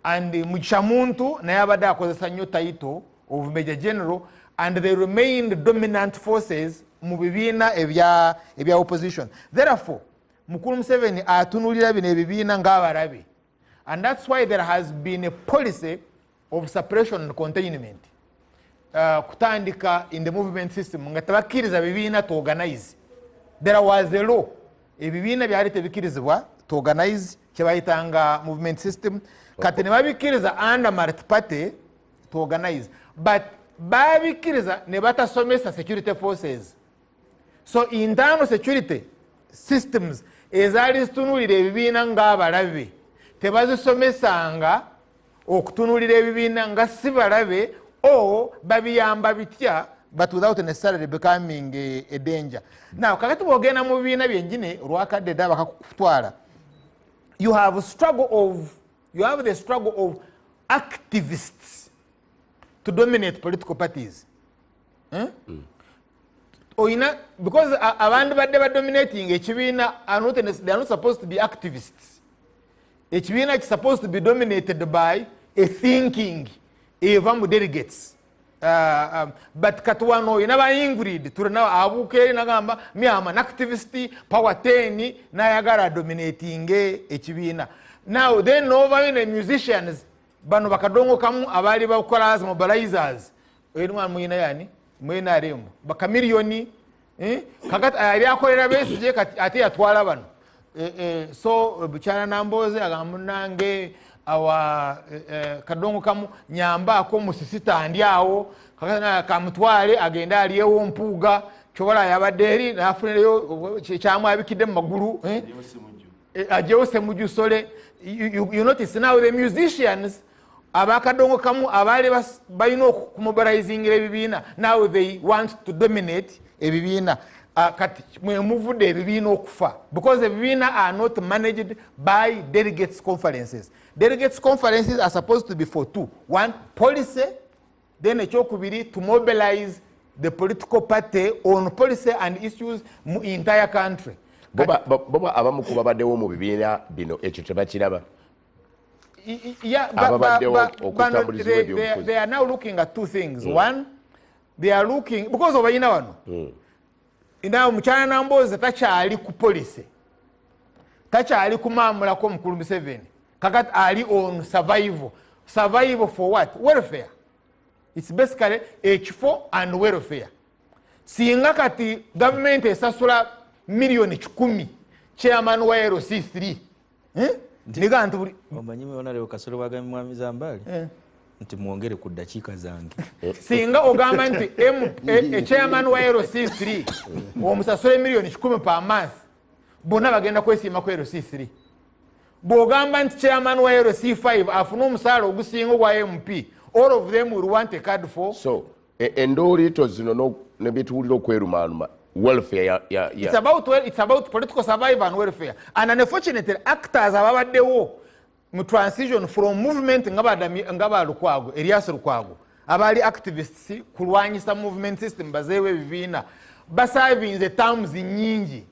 And Mugisha Muntu naye abadde akozesa nnyo title of major general, and they remained dominant forces mu bibiina ebya opposition. Therefore, mukulu Museveni atunulira bino ebibiina ng'abalabe, and that's why there has been a policy of suppression and containment, kutandika in the movement system nga tebakkiriza bibiina to organize. There was a law, ebibiina byali tebikkirizibwa to organize, kyebayitanga movement system. Kati ne babikkiriza under multi-party to organize, but babikkiriza ne batasomesa security forces. So internal security systems ezaali zitunulira ebibiina ng'abalabe tebazisomesanga okutunulira ebibiina nga si balabe o babiyamba bitya, but without necessarily becoming a danger. Now, kakati bw'ogenda mu bibiina byennyini olwakadde dda bakakutwala, you have the struggle of activists to dominate political parties, eh? Oyina because abantu badde badominating ekibiina are not, they are not supposed to be activists. Ekibiina is supposed to be dominated by a thinking eva mu delegates, but kati wano oyina ba Ingrid tulina abuuka eri nagamba, "Me am an activist, power 10," nayagala dominating ekibiina. Now then novayo ne musicians bano bakadongo kamu abaali bakola as mobilizers. Oyo mwana muyina yani mu NRM bakamiliyoni, eh? Kakati yali akolera Besigye, kati ate yatwala bano. So bukyala Namboze agamba, "Munange awa kadongo kamu nyambaako musisita ndi awo." Kakati kamutwale agende alyewo Mpuuga, kyobola yabadde eri nafunireyo kyamwabikidde mu magulu, eh? Ajewo Semujju Sole. You notice now the musicians abakadongo kamu abaali balina okumobilizingira ebibiina, now they want to dominate ebibiina. Kati mwe muvudde ebibiina okufa, because ebibiina are not managed by delegates conferences. Delegates conferences are supposed to be for two: one, policy, then ekyokubiri, to mobilize the political party on policy and issues mu entire country. Boba abamu ku babaddewo mu bibiina bino ekyo tebakiraba. Yeah, Ababaddewo bano, okutambulizibwa ebyobufuzi. They are now looking at two things. One, they are looking because obayina wano now mukyala Namboze takyali ku policy, takyali kumaamulako mukulu Museveni, kakati ali on survival. Survival for what? Welfare. It's basically ekifo and welfare. Singa kati gavumenti esasula 100,000,000 chairman wa LC3, eh? Niga nti buli Omanyi honorable Kasolo bwagambye mwami Zambaali nti mwongere ku ddakiika zange. Singa ogamba nti chairman wa LC3 omusasula 100,000,000 per month, bonna bagenda kwesiima ku LC3. Bw'ogamba nti chairman wa LC5 afune omusaala ogusinga ogwa MP, all of them will want a card for So endooliito zino ne byetuwulira okwerumaaluma welfare ya It's about, well, it's about political survival and welfare, and unfortunately actors ababaddewo Mu transition from movement nga ba Lukwago, Erias Lukwago, abali activists kulwanyisa movement system bazeewo ebibiina, basavinze terms nyingi.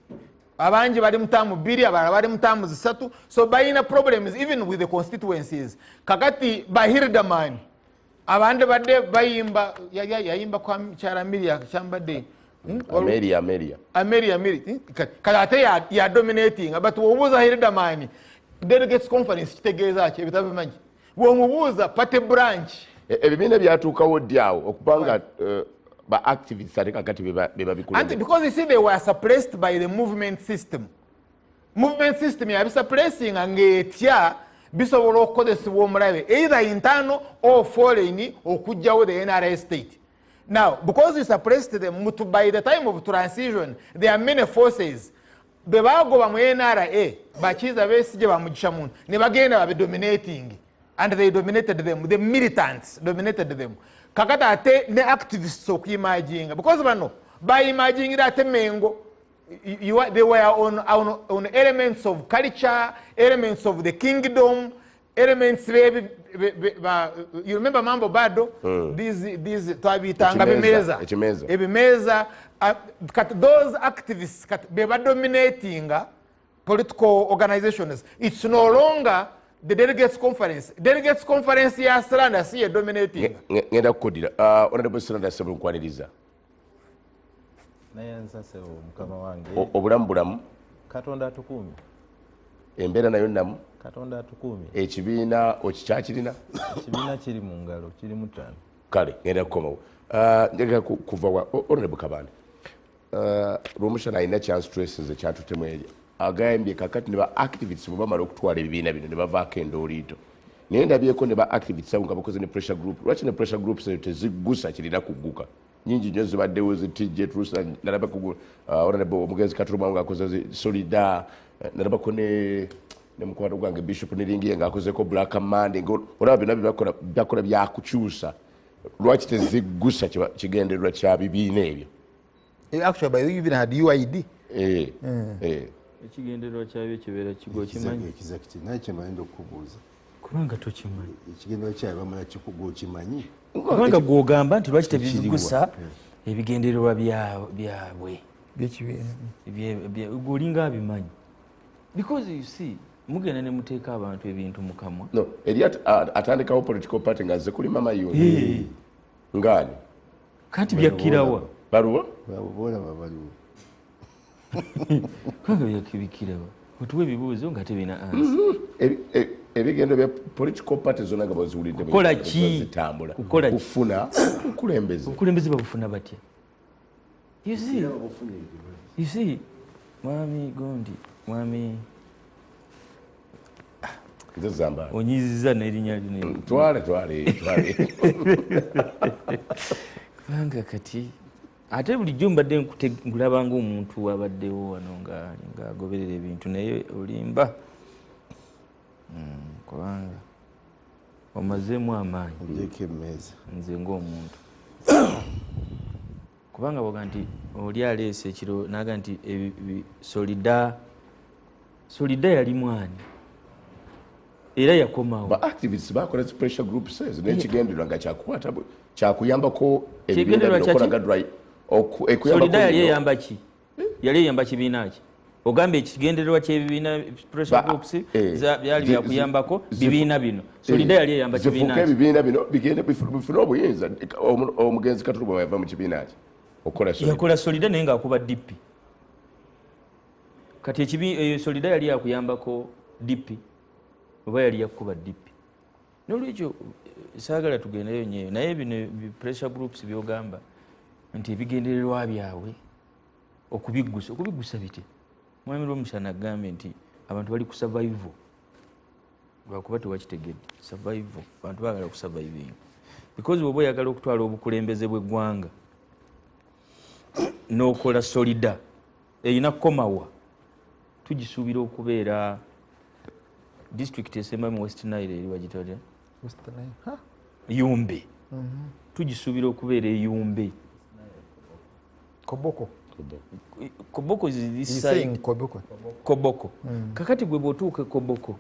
Abangi bali mu term 2, abalala bali mu term 3, so balina problems even with the constituencies. Kakati ba Hilderman abandi badde bayimba, yayimba kwa Kyala Miria kyambadde Ameria, Ameria. Ameria, Ameria. Kati ate ya dominating, but bw'obuuza Hilderman delegates conference kitegeeza ki, ebitabo bimanyi. Bw'omubuuza party branch. Ebibiina byatuukawo ddi awo okubanga ba activists ate kakati be babikulembera? Anti because you see they were suppressed by the movement system. Movement system yabisuppressinga ng'etya bisobola okukozesebwa omulabe either internal or foreign okuggyawo the NRA state. Now, because you suppressed them, by the time of transition, there are many forces. Be bagoba mu NRA, Bakiza Besigye ba Mugisha Muntu, ne bagenda babe dominating. And they dominated them. The militants dominated them. Kakata ate ne activists okuimaginga. Because bano, bayimagingira ate Mengo. They were on elements of culture, elements of the kingdom, elements, you remember Mambo Bado? These twabitanga bimeza. Ekimeza. Ebimeza. Those activists, they were dominating political organizations. It's no longer the delegates conference. Delegates conference ya Siranda si dominating. Ngenda kukudira. Honorable Siranda sebo nkwaniriza. Naye nsase mukama wange. Obulamu bulamu. Katonda atukuumye. Embeera nayo nnamu. Katonda atukuumye. Ekibiina okikyakirina? Ekibiina kiri mu ngalo, kiri mu ttaano. Kale, ngenda kukomawo. Njagala kuva wa Honorable Kabanda. Rwomushana alina kyanstresses ekyatuttemu eri. Agambye kakati ne ba activists bwe bamala okutwala ebibiina bino ne bavaako endooliito. Naye ndabyeko ne ba activists abo nga bakoze ne pressure group. Lwaki ne pressure groups ezo teziggusa kirina kugguka? Nyingi nnyo zibaddewo zitijje Trusa, nalabako Honorable omugenzi Katuruma ng'akoze Solida, nalabako ne mukwano gwange Bishop Niringiye ng'akozeko Black Monday, olaba byonna bye bakola byakukyusa. Lwaki teziggusa kigendererwa kya bibiina ebyo? Actually, by the way, you even had UID. Ekigendererwa kyabyo kibeera kigo kimanyi. Exactly. Naye kye mmanyi okubuuza. Kubanga tokimanyi. Ekigendererwa kyabyo bamala kikugo okimanyi. Kubanga gw'ogamba nti lwaki tebigusa ebigendererwa byabwe. By'ekibiina. Gw'olinga abimanyi. Because you see, mugenda ne muteeka abantu ebintu mu kamwa. No, eri atandikawo political party nga azze kulima mayuuni. Ngaani? Kati byakkirawa? Baluwa? Boolaba baliwo. Kubanga byakibikirawa. Otuwa ebibuuzo nga tebina answer. Ebigendo bya political party zonna nga baziwulidde mu Kukola Uganda ki? zitambula. Kukola ki? Kufuna obukulembeze. Obukulembeze babufuna batya? You see? You see, Mwami Gondi, Mwami Nze Zamba. Onyiziza n'erinnya lino. Twale, twale, twale. Kubanga kati ate bulijjo mbadde nkulaba ng'omuntu abaddewo wano ng'agoberera ebintu naye olimba. Kubanga omazeemu amaanyi. Ogyeko emmeeza. Nze ng'omuntu. Kubanga bw'oga nti oli aleese ekiro n'aga nti Solida yali mwani. Era yakomawo. Ba activists bakola zi pressure groups ezo n'ekigendererwa nga kyakukwata kyakuyambako ebibiina Ekigendererwa bino kyaki? okukola nga dry, ekuyambako Solida yali bino. eyamba ki? Yali eyamba kibiina ki? Ogambye ekigendererwa ky'ebibiina pressure groups byali byakuyambako bibiina bino. Solida yali eyamba zifuuke kibiina ki? ebibiina bino bigende bifune obuyinza. Omugenzi Katuruma yava mu kibiina ki? Okukola Solida. Yakola Solida naye ng'akuba DP. Kati Solida yali yakuyambako DP oba yali yakuba DP. N'olwekyo saagala tugendeyo nnyo, naye bino pressure groups by'ogamba nti ebigendererwa byabwe okubiggusa, okubiggusa bitya? Mwami Rwomushana agambye nti abantu bali ku survival. Lwakuba tewakitegedde. Survival. Abantu baagala okusurvivinga. Because bw'oba oyagala okutwala obukulembeze bw'eggwanga n'okola Solida erina kukomawa, tugisuubira okubeera district esemba mu West Nile eri bagiyita batya? West Nile. Ha? Yumbe. Tugisuubira okubeera eyumbe. Koboko. Koboko is this He's side. saying Koboko. Koboko. Kakati gwe bw'otuuka e Koboko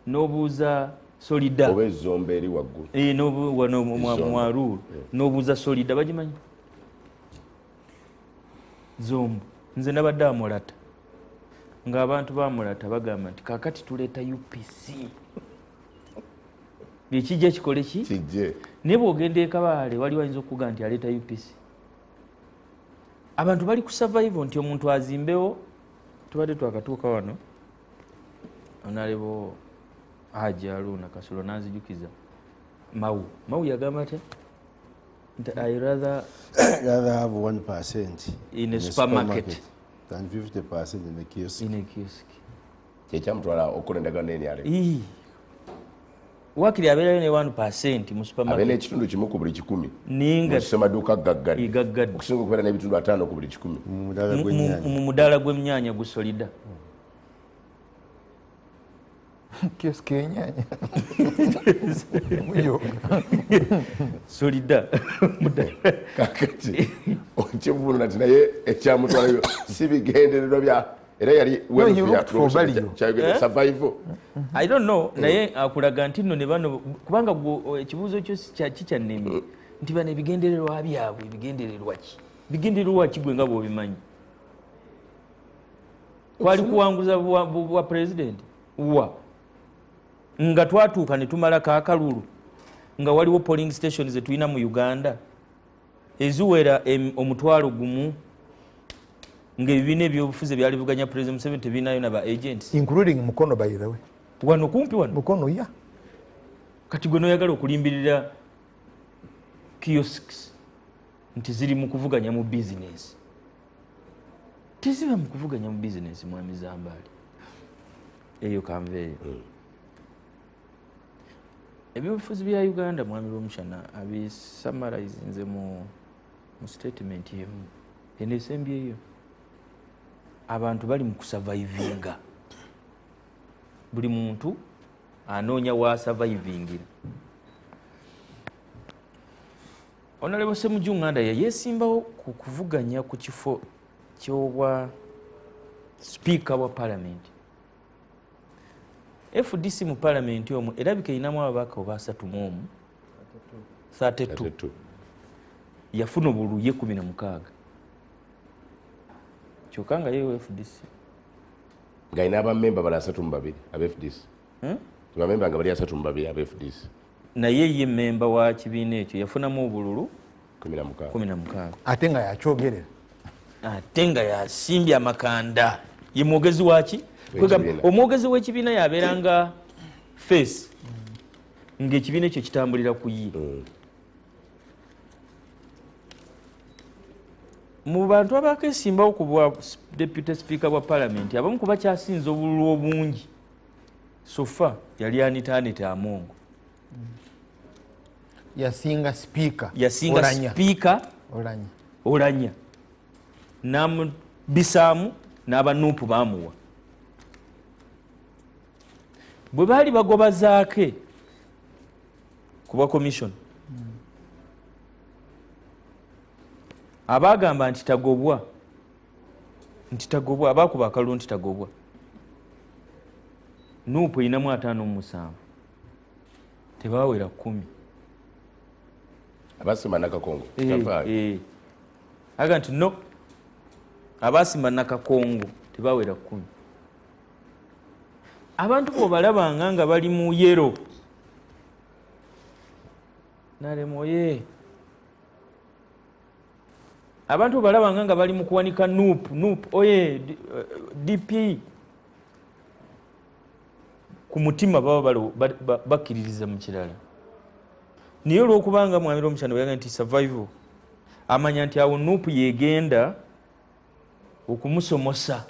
N'obuuza Solida. Oba ezomba eri waggulu. Wano mwaruulu. N'obuuza Solida bagimanyi? Zombo. Nze nabadde amulata. Ng'abantu bamulata bagamba nti kaakati tuleeta UPC. Ekijja kikole ki? Kijje. Naye bw'ogenda e Kabaale waliwo ayinza okuga nti aleeta UPC. Abantu bali ku survival nti omuntu azimbewo. Tubadde twakatuuka wano. Onalebo Haji Haruna Kasolo n'anzijukiza Mau. Mau yagamba atya? Nti I rather have 1% in a supermarket than 50% in a kiosk. In a kiosk. Kyekyamutwala okukola endagaano n'NRM. Wakiri abeerayo ne 1% mu supermarket. Abeera n'ekitundu kimu ku buli 100. Ninga mu ssemaduuka gaggadde. Gaggadde. Okusinga okubeera n'ebitundu 5 ku buli 100. Mu mudaala gw'ennyaanya gu Solida. Kiosk y'ennyaanya. Solida. Kakati okivunula nti naye ekyamutwalayo si bigendererwa bya era yali survival. I don't know, naye akulaga nti nno ne bano kubanga ekibuuzo kyo kikyannemye nti bano ebigendererwa byabwe bigendererwa ki? Bigendererwa ki gwe nga bw'obimanyi? Kwali kuwanguza bwa president wa nga twatuuka ne tumalako akalulu nga waliwo polling stations zetulina mu Uganda eziwera 1,000 ng'ebibiina ebyobufuzi ebyali bivuganya President Museveni tebirinayo na ba agents including Mukono, by the way. Wano kumpi wano Mukono ya kati gwe n'oyagala okulimbirira kiosks nti ziri mu kuvuganya mu business. Teziba mu kuvuganya mu business mwami Zambaali. Eyo kanveeyo. Ebyobufuzi bya Uganda mwami Rwomushana abisummarizinze mu statement emu eno esembyeyo. Abantu bali mu kusurvivinga. Buli muntu anoonya wa survivingira. Honorable Ssemujju Nganda yeesimbawo ku kuvuganya ku kifo ky'obwa sipiika wa parliament. FDC mu parliament omwo erabika erinamu ababaka oba 31 32. Yafuna obululu ye 16. Kyokka nga ye FDC ng'alina abamemba bali 32 aba FDC. Abamemba nga bali 32 aba FDC. Naye ye memba wa kibiina ekyo yafunamu obululu 16. Ate nga yakyogerera. Ate nga yasimbye amakanda. Ye mwogezi waki? Omwogezi w'ekibiina yabeeranga face ng'ekibiina ekyo kitambulira ku ye. Mu bantu abakeesimbawo ku bwa deputy speaker bwa parliament abamu ku bakyasinze obululu obungi sofa yali Anita Annet Among. Yasinga speaker. Yasinga speaker Olanya. Namubisaamu n'abanuupu baamuwa. Bwe baali bagoba Zaake ku bwa commission abagamba nti tagobwa, abakuba akalulu nti tagobwa. Nuupu erinamu 57 tebawera 10. Abasima Nakakongo aga nti no, abasima Nakakongo tebawera 10. Abantu bw'obalabanga nga bali mu yero nalemoye. Abantu bw'obalabanga nga bali mu kuwanika NUP, NUP oye DP ku mutima baba bakkiririza mu kirala. Naye olw'okubanga mwami Rwomushana bwe yagamba nti survival, amanya nti awo NUP yegenda okumusomosa.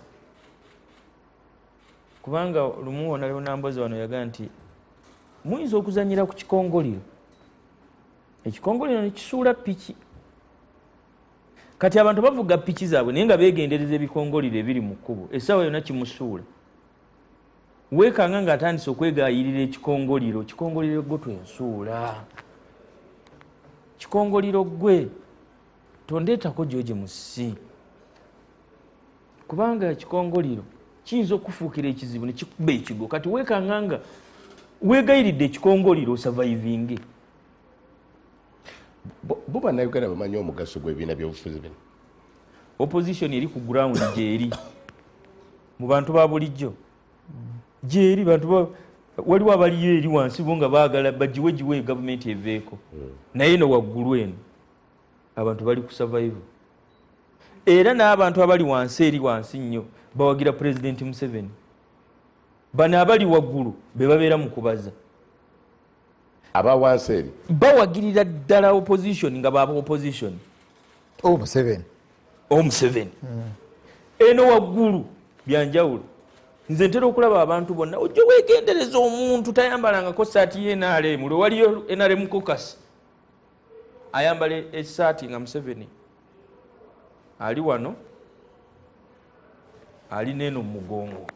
Kubanga lumu Honorable Namboze wano yagamba nti muyinza okuzannyira ku kikongoliro. Ekikongoliro ne kisuula piki. Kati abantu bavuga piki zaabwe naye nga beegendereza ebikongoliro ebiri mu kkubo. Essaawa yonna kimusuula. Weekanga ng'atandise okwegayirira ekikongoliro, kikongoliro gwe twensuula. Kikongoliro gwe tondeetako George Musisi. Kubanga ekikongoliro kiyinza okufuukira ekizibu ne kikuba ekigo. Kati weekanga nga Weegayiridde ekikongoliro osurvivinge. Bo bannayuganda bamanyi omugaso gw'ebibiina by'obufuzi bino. Opposition eri ku ground gyeri mu bantu ba bulijjo gyeri bantu waliwo abaliyo eri wansi bo nga baagala bagiwegiwe gavumenti eveeko, naye no waggulu eno abantu bali ku survival. Era n'abantu abali wansi eri wansi nnyo bawagira Pulezidenti Museveni. Bano abali waggulu be babeera mu kubaza. Aba wansi eri bawagirira ddala opposition nga baba opposition. Oh, Museveni. Oh, Museveni. Eno waggulu byanjawulo. Nze ntera okulaba abantu bonna ojja weegendereza omuntu tayambalangako saati ye NRM, lwe waliyo NRM caucus ayambala essaati nga Museveni ali wano ali n'eno mu mugongo,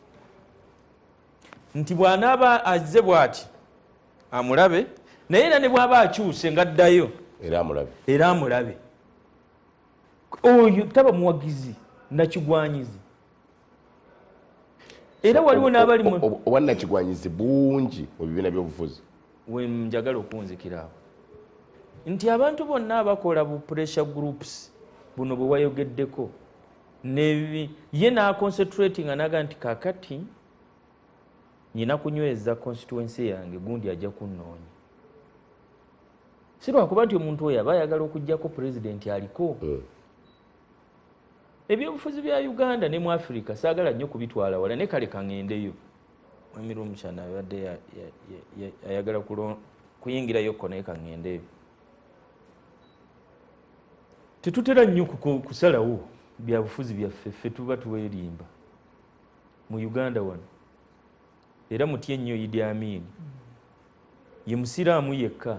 nti bw'anaaba azze bw'ati amulabe, naye era ne bw'aba akyuse ng'addayo era amulabe. Oyo taba muwagizi nakigwanyizi. Era waliwo n'abali obwannakigwanyizi bungi mu bibiina by'obufuzi. We njagala okunzikira awo nti abantu bonna abakola bu pressure groups buno bwe wayogeddeko ye n'aconcentrating anaga nti kakati nyina kunyweza constituency yange gundi ajja kunnoonya. Si lwakuba nti omuntu oyo aba ayagala okuggyako pulezidenti aliko. Ebyobufuzi bya Uganda ne mu Africa saagala nnyo kubitwala wala, ne kale kaŋŋendeyo. Mwami Rwomushana abadde ayagala kuyingirayokko, naye kaŋŋendeyo. Tetutera nnyo kusalawo byabufuzi byaffe, ffe tuba tuwerimba mu Uganda wano. Era mutye nnyo Idi Amin, ye musiraamu yekka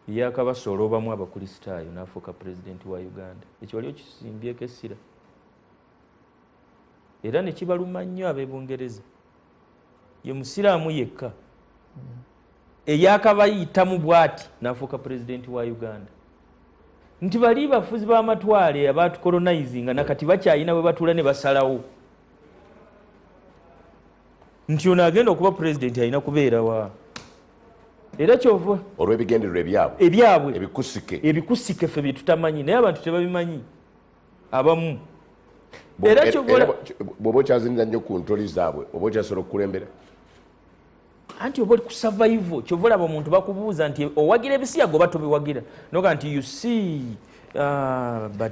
eyakabasoolobamu Abakristaayo n'afuuka pulezidenti wa Uganda. Ekyo wali okisimbyeko essira era ne kibaluma nnyo ab'e Bungereza. Ye musiraamu yekka eyakabayitamu bw'ati n'afuuka pulezidenti wa Uganda. Nti bali bafuzi b'amatwale abatukolonizinga nakati bakyayina bwe batuula ne basalawo nti ono agenda okuba pulezidenti alina kubeera wa. Era kyova olw'ebigendererwa ebyabwe ebikusike ffe bye tutamanyi, naye abantu tebabimanyi abamu. Era kyova bw'oba okyazinira nnyo ku ntoli zaabwe oba okyasobola okukulembera. Anti oba oli ku survival, kyova olaba omuntu bakubuuza nti owagira ebisiyaga oba tobiwagira, noga nti you see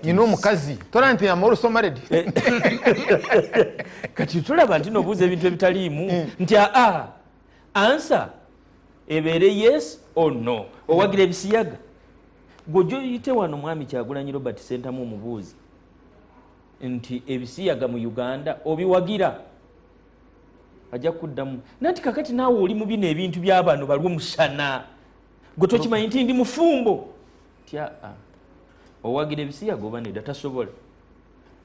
nina omukazi tola nti am also married. Kati tulaba nti nobuuza ebintu ebitaliimu nti aa answer ebeere yes or no. Owagira ebisiyaga gwe oyite wano Mwami Kyagulanyi Robert Ssentamu omubuuzi nti ebisiyaga mu Uganda obiwagira, ajja kuddamu nanti kakati naawe oli mu bino ebintu by'abano Balwomushana gwe tokimanyi nti ndi mufumbo. Ti aa owagira ebisiyaga oba nedda, tasobola.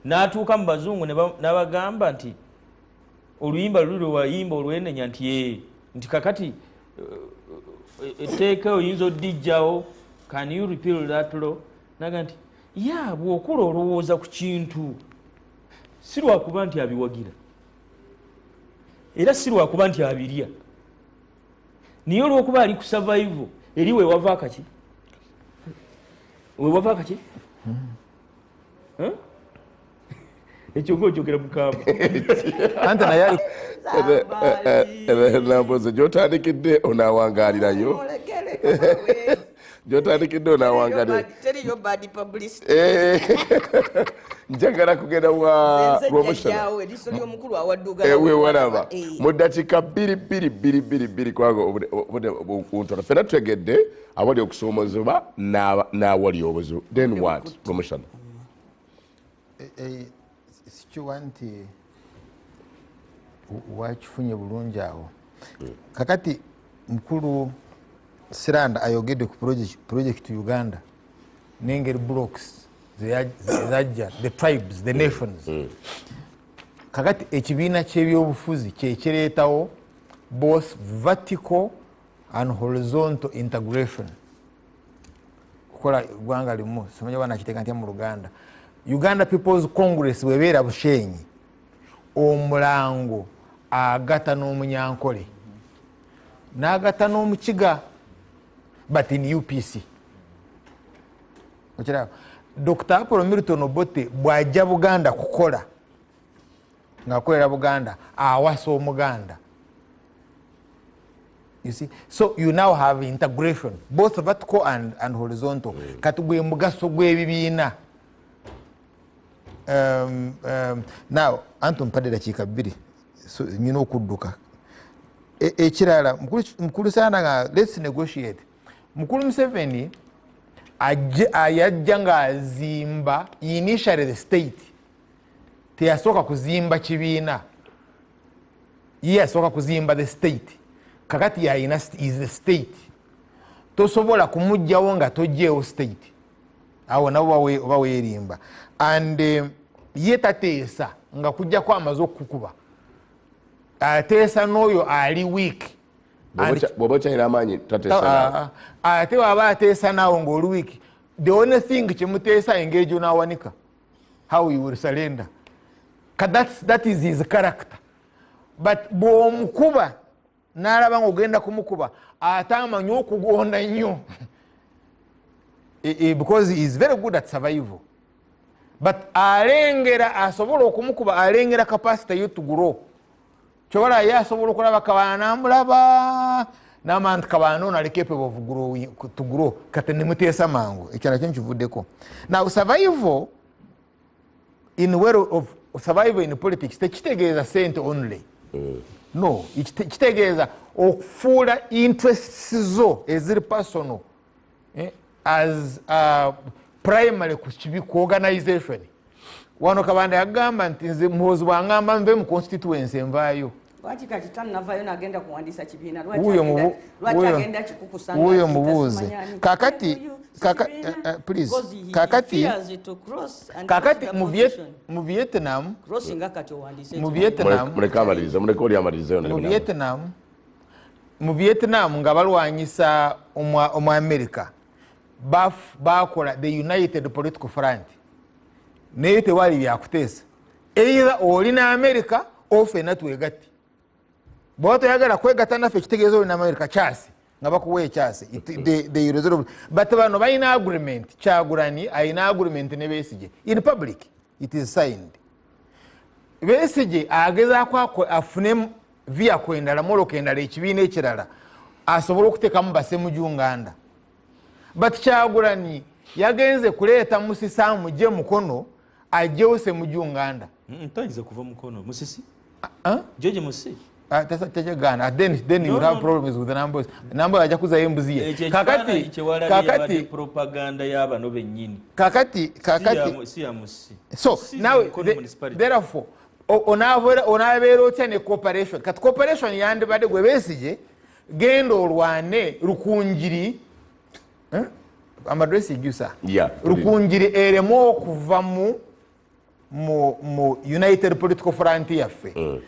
N'atuuka mu bazungu n'abagamba nti oluyimba luli lwe wayimba olwenenya nti ee nti kakati etteeka oyinza oddijjawo, can you repeal that law? Naga nti ya bw'okula olowooza ku kintu si lwakuba nti abiwagira era si lwakuba nti abirya, naye olw'okuba ali ku survival eri weewava akaki weewava akaki ekyo ng'okyogera mukamba. Ante naye ali Namboze gy'otandikidde onaawangaalirayo, gy'otandikidde onaawangaalirayo. Teriyo bad publicity. Njagala kugenda wa Rwomushana. Eriiso ly'omukulu awaddugala. Weewalaba mu ddakiika 2 2 2 2 2 kubanga obudde buntono. Ffenna tutegedde awali okusoomozebwa n'awali obuzibu. Then what, Rwomushana? Sikiwa nti wakifunye bulungi awo. Kakati mukulu Siranda ayogedde ku project Uganda n'engeri blocks zajja, the tribes, the nations. Kakati ekibiina ky'ebyobufuzi kyekireetawo both vertical and horizontal integration. Kukola eggwanga limu, simanyi oba nakiteeka ntya mu Luganda. Uganda People's Congress bwebeera Bushenyi, omulango agata n'omunyankole. N'agatta n'omukiga, but in UPC. Okiraba, Dr Apollo Milton Obote bw'ajja Buganda kukola, ng'akolera Buganda, awasa Omuganda. You see, so you now have integration, both vertical and horizontal. Kati gwe mugaso gw'ebibiina. Now anti mpadde dakiika 2, so nyina okudduka. Ekirala, mukulu Saana nga let's negotiate. Mukulu Museveni yajja ng'azimba initially the state. Teyasooka kuzimba kibiina, ye yasooka kuzimba the state. Kakati yayina is the state, tosobola kumugjawo nga toggyewo state. Awo nabo oba weerimba. And ye tateesa nga kujjako amaze okukuba, ateesa n'oyo ali weak. Bw'oba okyalina amaanyi tateesa naawe. Ate waba ateesa naawe ng'oli weak, the only thing kyemuteesa engeri gy'onaawanika, how you will surrender. That is his character. But bw'omukuba n'alaba ng'ogenda kumukuba, ate amanyi okugonda nnyo. Because he is very good at survival. But alengera asobola okumukuba, alengera capacity yo to grow. Kyobala ye asobola okulaba Kabanda n'amulaba n'amanya nti Kabanda ono ali capable of growing, to grow, kati nemuteesa mangu. Ekyo nakyo nkivuddeko. Now survival in way of survival in politics tekitegeeza sente only. No, kitegeeza okufuula interests zo eziri personal, as primary ku kibi ku organization. Wano Kabanda yagamba nti nze Muhoozi bw'angamba nve mu constituency nvaayo. Lwaki kati tannavaayo n'agenda kuwandiisa kibiina? Wuuyo Lwaki agenda kikukusanga wuuyo ati mubuuze. tasimanya ani? Kakati, Huyu, si kibiina. Please. Because he Kakati, fears to cross and kakati cross the mu position. Mu Vietnam, Crossing kati owandiise mu ekibiina. Vietnam, Muleke amalirize, muleke oli amalirize. Mu Vietnam, mu Vietnam nga balwanyisa omwa America, bakola the United Political Front, naye tewali byakuteesa. Either oli na America o ffenna twegatte. Bw'oba toyagala kwegatta naffe, kitegeeza oli na America. Kyasi nga bakuwa ekyasi. They resolve. But bano balina agreement. Kyagulanyi alina agreement ne Besigye in public, it is signed. Besigye agezaako afune vehicle endala, moloka endala, ekibiina ekirala asobole okuteekamu Basemujju Nganda. But Kyagulanyi yagenze kuleeta Musisi amugye mukono, aggyewo Semujju Nganda. Tayinza kuva mukono Musisi. Huh? George Musisi. Tekigaana. Then you No, have no. problems with the numbers. Nambooze ajja kuzayo embuzi ye. Ekyo Kakati ekifaananyi kyewalabye yabadde kakati propaganda y'abano bennyini. Kakati kakati Si ya Musisi. So Musisi now Mukono municipality. therefore onaabeera otya ne cooperation? Kati cooperation yandibadde gwe Besigye genda olwane Rukungiri, eh? I'm addressing you, sir. Yeah. Rukungiri eremu okuva mu United Political Front yaffe.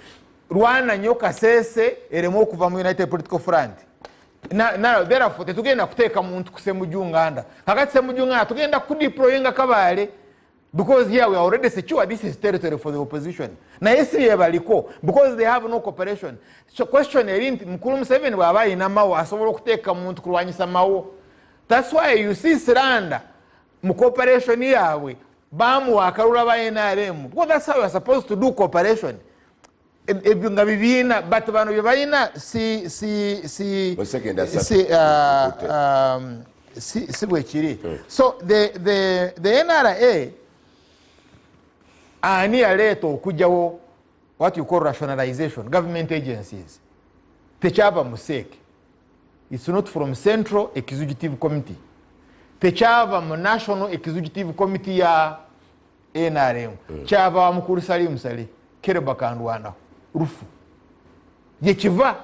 Lwana nnyo Kasese eremu okuva mu United Political Front. Na therefore tetugenda kuteeka muntu ku Semujju Nganda. Kakati Semujju Nganda tugenda kudeployinga Kabaale, because here we are already secure. This is territory for the opposition. Naye si bye baliko, because they have no cooperation. So question eri nti mukulu Museveni bw'aba ayina Mao, asobola okuteeka muntu kulwanyisa Mao. That's why you see Siranda mu cooperation yaabwe bamuwa akalulu ba NRM, because that's how we are supposed to do cooperation. Ebyo nga bibiina, but bano bye balina si Mu second asatu. si si bwe kiri. So the NRA, ani yaleeta okugyawo what you call rationalization, government agencies? Tekyava mu CEC. It's not from Central Executive Committee. Tekyava mu National Executive Committee ya NRM. Kyava wa mukulu Salim Saleh Kerebakandwanaho rufu gyekiva.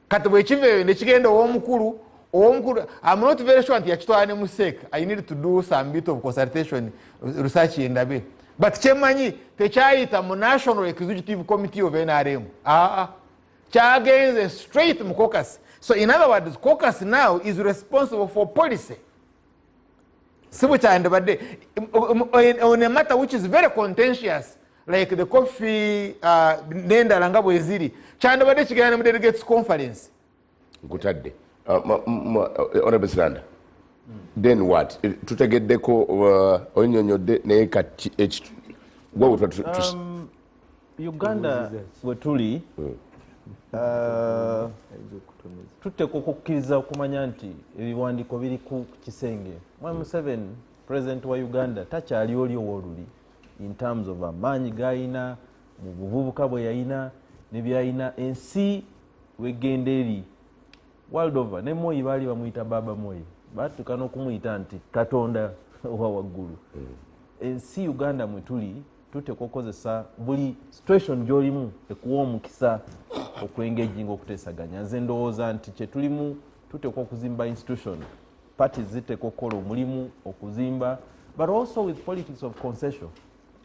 Kati bwekiva eyo nekigenda owomukulu, owomukulu, I'm not very sure nti yakitwala ne mu CEC. I need to do some bit of consultation, research, endabe. But kyemanyi, tekyayita mu National Executive Committee of NRM. Aa, kyagenze straight mu caucus. So in other words, caucus now is responsible for policy. Si bwe kyandibadde on a matter which is very contentious like the coffee, n'endala nga bwe ziri, kyandibadde kigenda ne mu delegates conference. Nkutadde. Honorable Siranda, then what? Tutegeddeko, onyonyodde, naye kati Uganda we tuli, tuteekwa okukkiriza okumanya nti ebiwandiiko biri ku kisenge. Mwami Museveni, president wa Uganda, takyali oli ow'oluli in terms of amaanyi g'ayina mu buvubuka bwe yayina ne byayina. Ensi wegenda eri world over, ne Moi baali bamuyita Baba Moi, batuuka n'okumuyita nti Katonda owa waggulu. Ensi Uganda mwe tuli, tuteekwa okukozesa buli situation gy'olimu ekuwa omukisa okwengaginga, okuteesaganya. Nze ndowooza nti kyetulimu, tuteekwa okuzimba institution, parties ziteekwa okukola omulimu okuzimba, but also with politics of concession.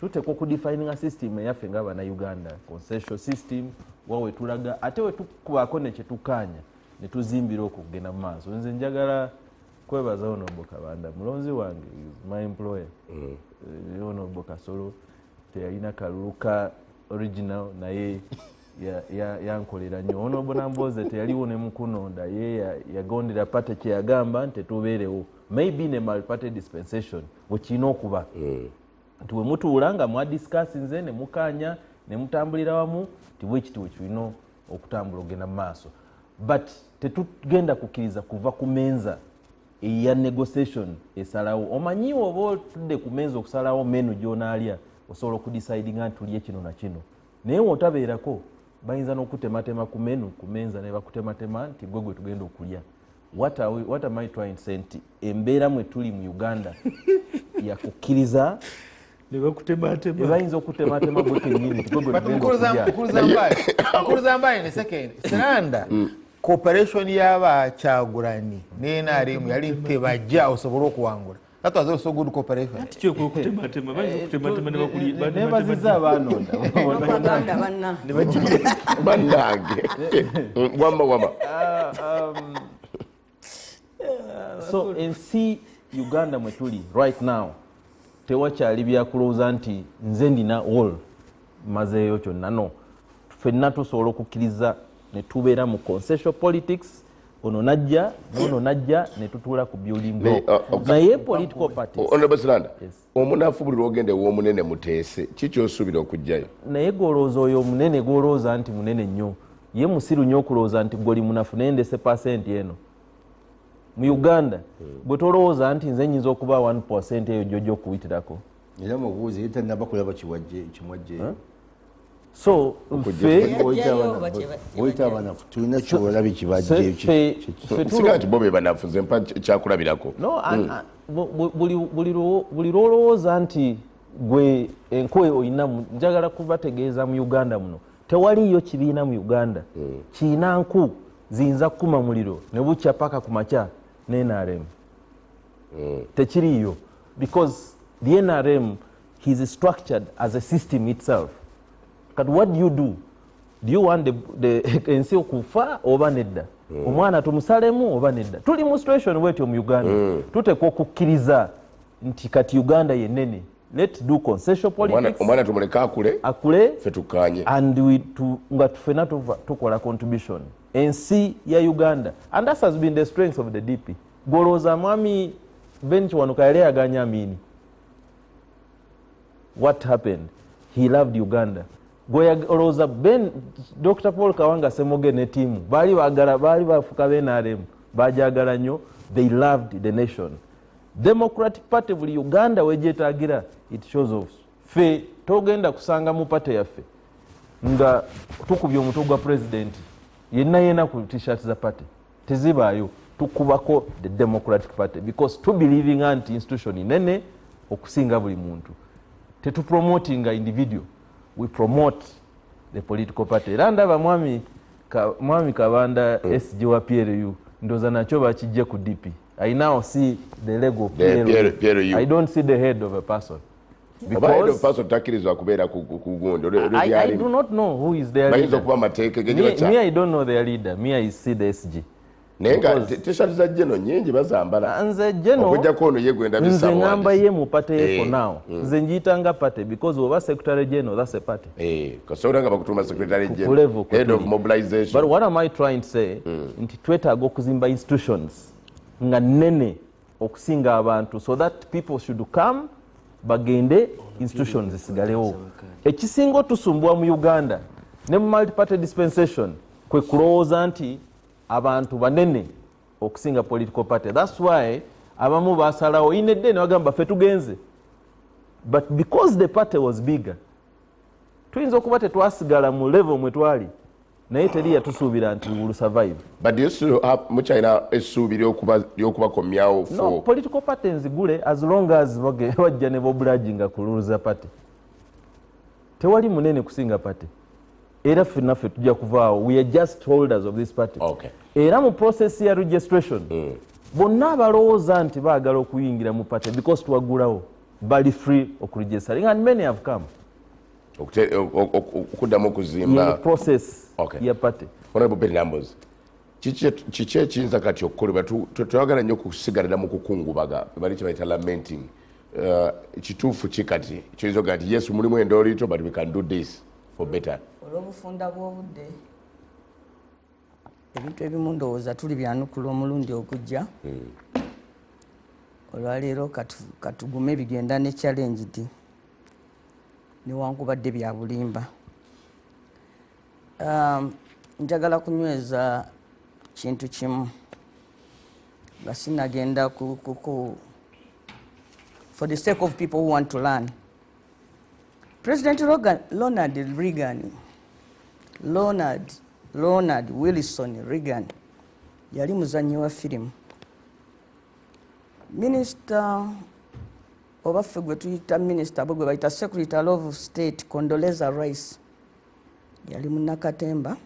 Tuteekwa okudefininga system eyaffe nga Bannayuganda, concession system, wa wetulaga ate wetukubaako nekyetukkaanya ne tuzimbira okugenda mu maaso. Nze njagala kwebaza Honorable Kabanda, mulonzi wange, is my employer. Honorable Kasolo teyalina kalulu ka original, naye yankolera nnyo. Honorable Namboze teyaliwo ne mukunonda, ye yagondera party kyeyagamba nti tetubeerewo, maybe ne multiparty dispensation bwe kirina okuba, nti bwe mutuula nga mwadiscussinze ne mukanya ne mutambulira wamu, ti bwe kiti bwe kirina okutambula okugenda mu maaso. But tetugenda kukkiriza kuva ku menza eya negotiation esalawo. Omanyi, oba otudde ku menza okusalawo menu gyonaalya, osobola okudecidinga nti tulye kino na kino, naye wotabeerako bayinza n'okutematema ku menu ku menza ne bakutematema nti gwe gwe tugenda okulya. What am I trying to say? Nti embeera mwe tuli mu Uganda yakukkiriza ne bakutematema. Bayinza okutematema gwe kennyini nti gwe gwe But tugenda okulya. Mukuluza Mbale, ne second Siranda, cooperation y'aba Kyagulani ne NRM yali tebajja osobole okuwangula. That was also good cooperation. Kyekwe okutematema, bayinza okutematema ne bakulya. Nebaziza abaanonda. Propaganda banna. Bannange, wama wama. So ensi Uganda mwe tuli right now, tewakyali byakulowooza nti nze ndina all mazeeyo kyonna. No, ffenna tusobola okukkiriza ne tubeera mu consensual politics, ono najja nono najja ne tutuula ku building block. Naye political parties Honorable Siranda, Yes. omunafu buli lwogenda ew'omunene muteese, kikyosuubira okugjayo? Naye gwolowooza oyo omunene, gwolowooza nti munene nnyo, ye musiru nnyo okulowooza nti gwoli munafu naye ndese pasenti eno mu Uganda. Bwe tolowooza nti nze nyinza okuba 1 eyo gyojja okuyitirako. Era mubuuzi ye tanaba kulaba kimwajjeyo. So ffe Yajjayo oba Oyita abanafu, tulina kyolabye kibajjeyo? Ffe Siga nti bo be banafu, nze mpa kyakulabirako. No, buli lwolowooza nti gwe enkoe oyina, njagala kubategeeza mu Uganda muno tewaliyo kibiina mu Uganda kiina nku ziyinza kukuma muliro ne bukya paka ku makya ne NRM tekiriiyo, because the NRM is structured as a system itself. Kati what do you do? Do you want the ensi okufa oba nedda? Omwana tumusalemu oba nedda? Tuli mu situation bwetyo mu Uganda. Tuteekwa okukkiriza nti kati Uganda yenene, let's do consensual politics. Omwana tumuleke akule. Akule. Ffe tukkaanye. And we nga ffenna tukola contribution ensi ya Uganda, and that has been the strength of the DP. Golowooza mwami Ben Kiwanuka yali ayaganya Amini. What happened? He loved Uganda. Olowooza Ben Dr Paul Kawanga Semoge ne tiimu baali bagala, baali bafuka bnrm, bajagala nnyo. They loved the nation. Democratic Party buli Uganda wegyetagira, it shows off. Ffe togenda kusanga mu party yaffe nga tukubye omutwe gwa president yenna yenna ku T-shirt za party, tezibaayo. Tukubako the Democratic Party because tubelievinga nti institution nene okusinga buli muntu. Tetupromotinga individual, we promote the political party. Era ndaba mwami Kabanda, SG wa PLU, ndoza nakyo bakijje ku DP. I now see the leg of The PLU. PLU. I don't see the head of a person. Oba head of person takkirizibwa kubeera ku gundi. I do not know who is their Bayinza leader. okuba amateeka Me, I don't know their leader. Me, I see the SG. Naye nga t-shirt za General nyingi bazambala. Nze General okujjako ono ye gwenda nze bisaba ngamba ye mu party ye for Eh, now. Nze njiyitanga party because oba secretary general, that's a party. Kasobola nga bakutuma secretary Ku general, level kwe head of tuli. mobilization. But what am I trying to say? Nti twetaaga okuzimba institutions nga nnene okusinga abantu, so that people should come bagende, institutions zisigalewo. Ekisinga otusumbwa mu Uganda ne mu multiparty dispensation kwe kulowooza nti abantu banene okusinga political party. That's why abamu basalawo inedde ne bagamba ffe tugenze, but because the party was bigger, tuyinza okuba tetwasigala mu level mwe twali, naye teri yatusuubira nti we will survive. But do you still have mukyalina essuubi ly'okubakomyawo No, for political party nzigule as long as bajja ne bobulaginga ku rules za party. Tewali munene kusinga party, era ffe naffe tujja kuvaawo. We are just holders of this party. Era mu process ya registration, bonna abalowooza nti baagala okuyingira mu party, because twaggulawo, bali free okuregistering, and many have come. Okuddamu okuzimba Ye process ya party. Honorable Betty Nambooze, kiki ekiyinza kati okukolebwa? Twagala nnyo okusigalira mu kukungubaga, bali kye bayita lamenting. Kituufu ki kati kiyinza okugaa nti yes, mulimu endoolito, but we can do this for better? Olw'obufunda bw'obudde, ebintu ebimu ndowooza tuli byanukula omulundi ogujja. Olwaleero katugume bigenda ne challenged, newankubadde bya bulimba. Njagala kunyweza kintu kimu nga sinagenda ku for the sake of people who want to learn. President Ronald Reagan, Ronald Wilson Reagan yali muzannyi wa firimu. Minisita oba ffe gwe tuyita minisita, bwe gwe bayita Secretary of State Condoleezza Rice yali munnakatemba.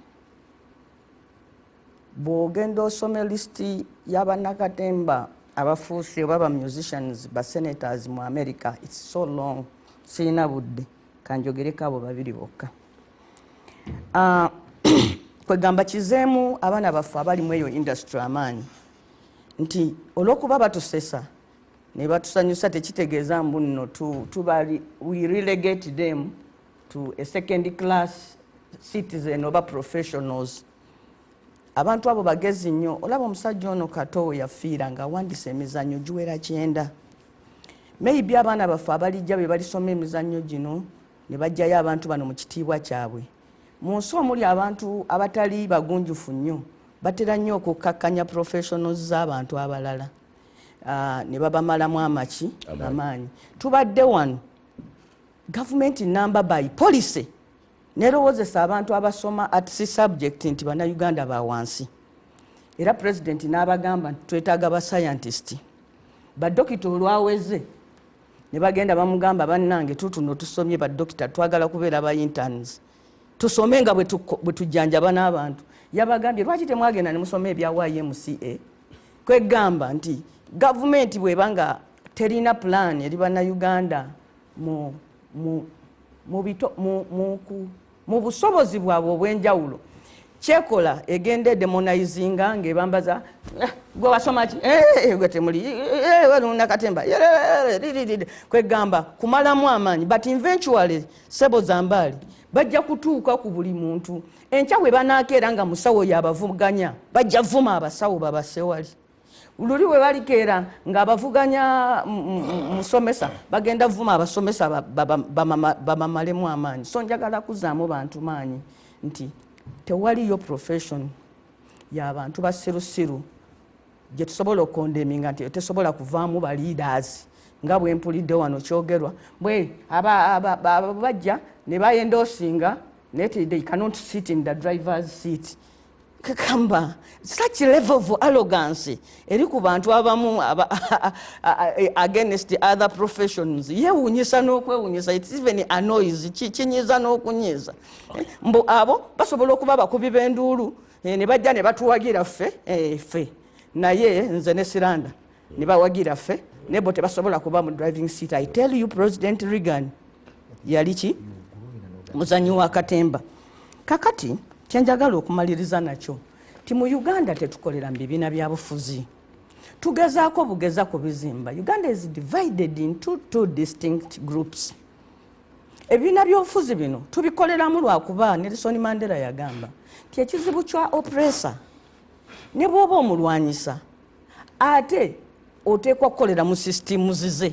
Bw'ogenda osoma lisiti y'abannakatemba abafuuse oba ba musicians, ba senators mu America, it's so long, sirina budde, kanjogereko abo babiri bokka. Kwegamba kizeemu abaana baffe abali mu eyo industry amaanyi nti olw'okuba batusesa ne batusanyusa, tekitegeeza mbu nno we relegate them to a second class citizen oba professionals. Abantu abo bagezi nnyo. Olaba omusajja ono Kato we yafiira ng'awandiisa emizannyo giwera 90. Maybe abaana baffe abalijja be balisoma emizannyo gino ne bajjayo abantu bano mu kitiibwa kyabwe. Mu nsi omuli abantu abatali bagunjufu nnyo batera nnyo okukkakkanya professionals z'abantu abalala, ne babamalamu amaki amaanyi. Tubadde wano gavumenti namba by policy nerowoozesa abantu abasoma arts subject nti bannayuganda ba wansi, era pulezidenti n'abagamba nti twetaaga ba scientist, badokita. Olwaweze ne bagenda bamugamba, bannange, tutuno tusomye badokita, twagala kubeera ba interns, tusome nga bwe tujjanjaba n'abantu. Yabagambye, lwaki temwagenda ne musoma ebya YMCA? Kwegamba nti gavumenti bweba nga terina plan eri bannayuganda mu busobozi bwabwe obw'enjawulo, kyekola egenda edemonizinga ng'ebambaza, eh, gwe wasoma ki? Eh, gwe temuli eh, nakatemba. Kwegamba kumalamu amaanyi. But eventually, sebo Zambaali, bajja kutuuka ku buli muntu. Enkya bwe banaakeera nga musawo yabavuganya, bajja vuma abasawo babasewali. Luli bwe balikeera ng'abavuganya musomesa, bagenda vuma abasomesa babamalemu amaanyi. So njagala kuzaamu bantu maanyi nti tewaliyo profession y'abantu basirusiru gye tusobola okondemninga nti tesobola kuvaamu ba leaders, nga bwe mpulidde wano kyogerwa bwe bajja ne bayendorsinga, naye they cannot sit in the driver's seat. Kakamba such level of arrogance eri ku bantu abamu against other professions yewunyisa n'okwewunyisa. It even annoys, kinyiza n'okunyiza. Mbu abo basobola okuba abakubi b'enduulu, ne bajja ne batuwagira ffe, ffe naye nze ne Siranda ne bawagira ffe, naye bo tebasobola kuba mu driving seat. I tell you, President Reagan yali ki muzanyi wa katemba. Kakati kyenjagala okumaliriza nakyo Ti mu Uganda tetukolera mu bibiina bya bufuzi, tugezaako bugeza kubizimba. Uganda is divided into two distinct groups. Ebibiina by'obufuzi bino tubikoleramu lwakuba Nelson Mandela yagamba nti ekizibu kya oppressor ne bw'oba omulwanyisa ate oteekwa kukolera mu system zize.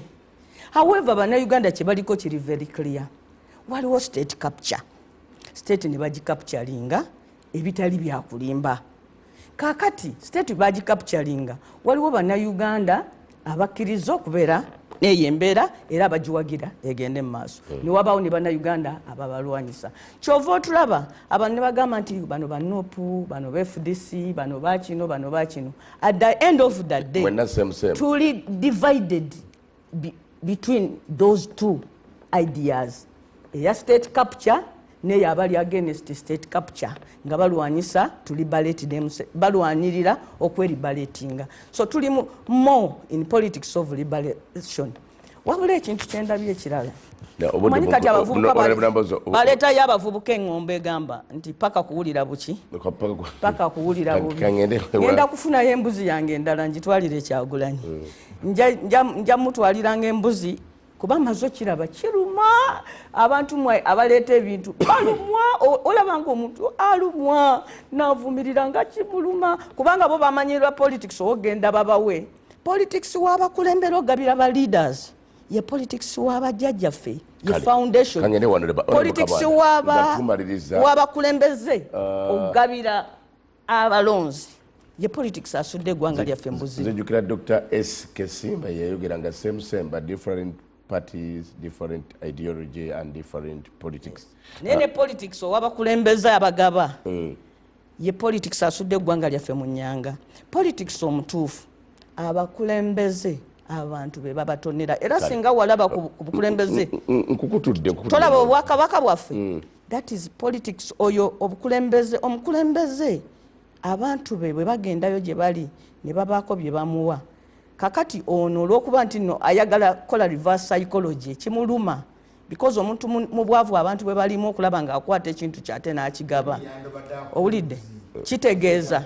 However, bannayuganda kye baliko kiri very clear. Waliwo state capture, state ne bagicapturinga ebitali byakulimba. Kaakati state bagicapturinga, waliwo bannayuganda abakkiriza okubeera neyo embeera era abagiwagira egende mu maaso, ne wabaawo ne bannayuganda ababalwanyisa. Kyova otulaba abantu ne bagamba nti bano ba NUP, bano ba FDC, bano bakino, bano bakino. At the end of the day Mwenna same same. tuli divided between those two ideas, eya state capture neyo abali against state capture nga balwanyisa to liberate them, balwanirira okweliberatinga. So tuli more in politics of liberation. Wabula ekintu kyendabye ekirala, Na, obudde omanyi kati abavubuka Honorable Nambozo, baleetayo abavubuka eŋŋombo egamba nti paka kuwulira buki, paka kuwulira bubi. Kangende Ngenda kufunayo embuzi yange endala ngitwalire Kyagulanyi. Nja mutwaliranga embuzi kuba maze okiraba kiruma abantu mwe abaleeta ebintu balumwa. Olaba nga omuntu alumwa navumirira nga kimuluma kubanga bo bamanyirwa politics ogenda babawe politics w'abakulembera ogabira ba leaders, ye politics w'abajjajjaffe ye Kale, foundation kangende wano Honorable politics Kabanda, nga tumaliriza. w'abakulembeze ogabira abalonzi ye politics asudde eggwanga lyaffe mbuzi. Nzijukira Dr. S Kesimba yayogera nga same same but different parties, different ideology and different politics. Naye ne politics ow'abakulembeze abagaba ye politics asudde eggwanga lyaffe mu nnyanga. Politics omutuufu abakulembeze abantu be babatonera era singa walaba ku bukulembeze Nkukutudde, nkukutudde. Tolaba obwakabaka bwaffe, that is politics oyo obukulembeze. Omukulembeze abantu be bwe bagendayo gye bali ne babaako bye bamuwa. Kakati ono olw'okuba nti nno ayagala kukola reverse psychology kimuluma because omuntu mu bwavu abantu bwe balimu okulaba ng'akwata ekintu kyate n'akigaba, owulidde, kitegeeza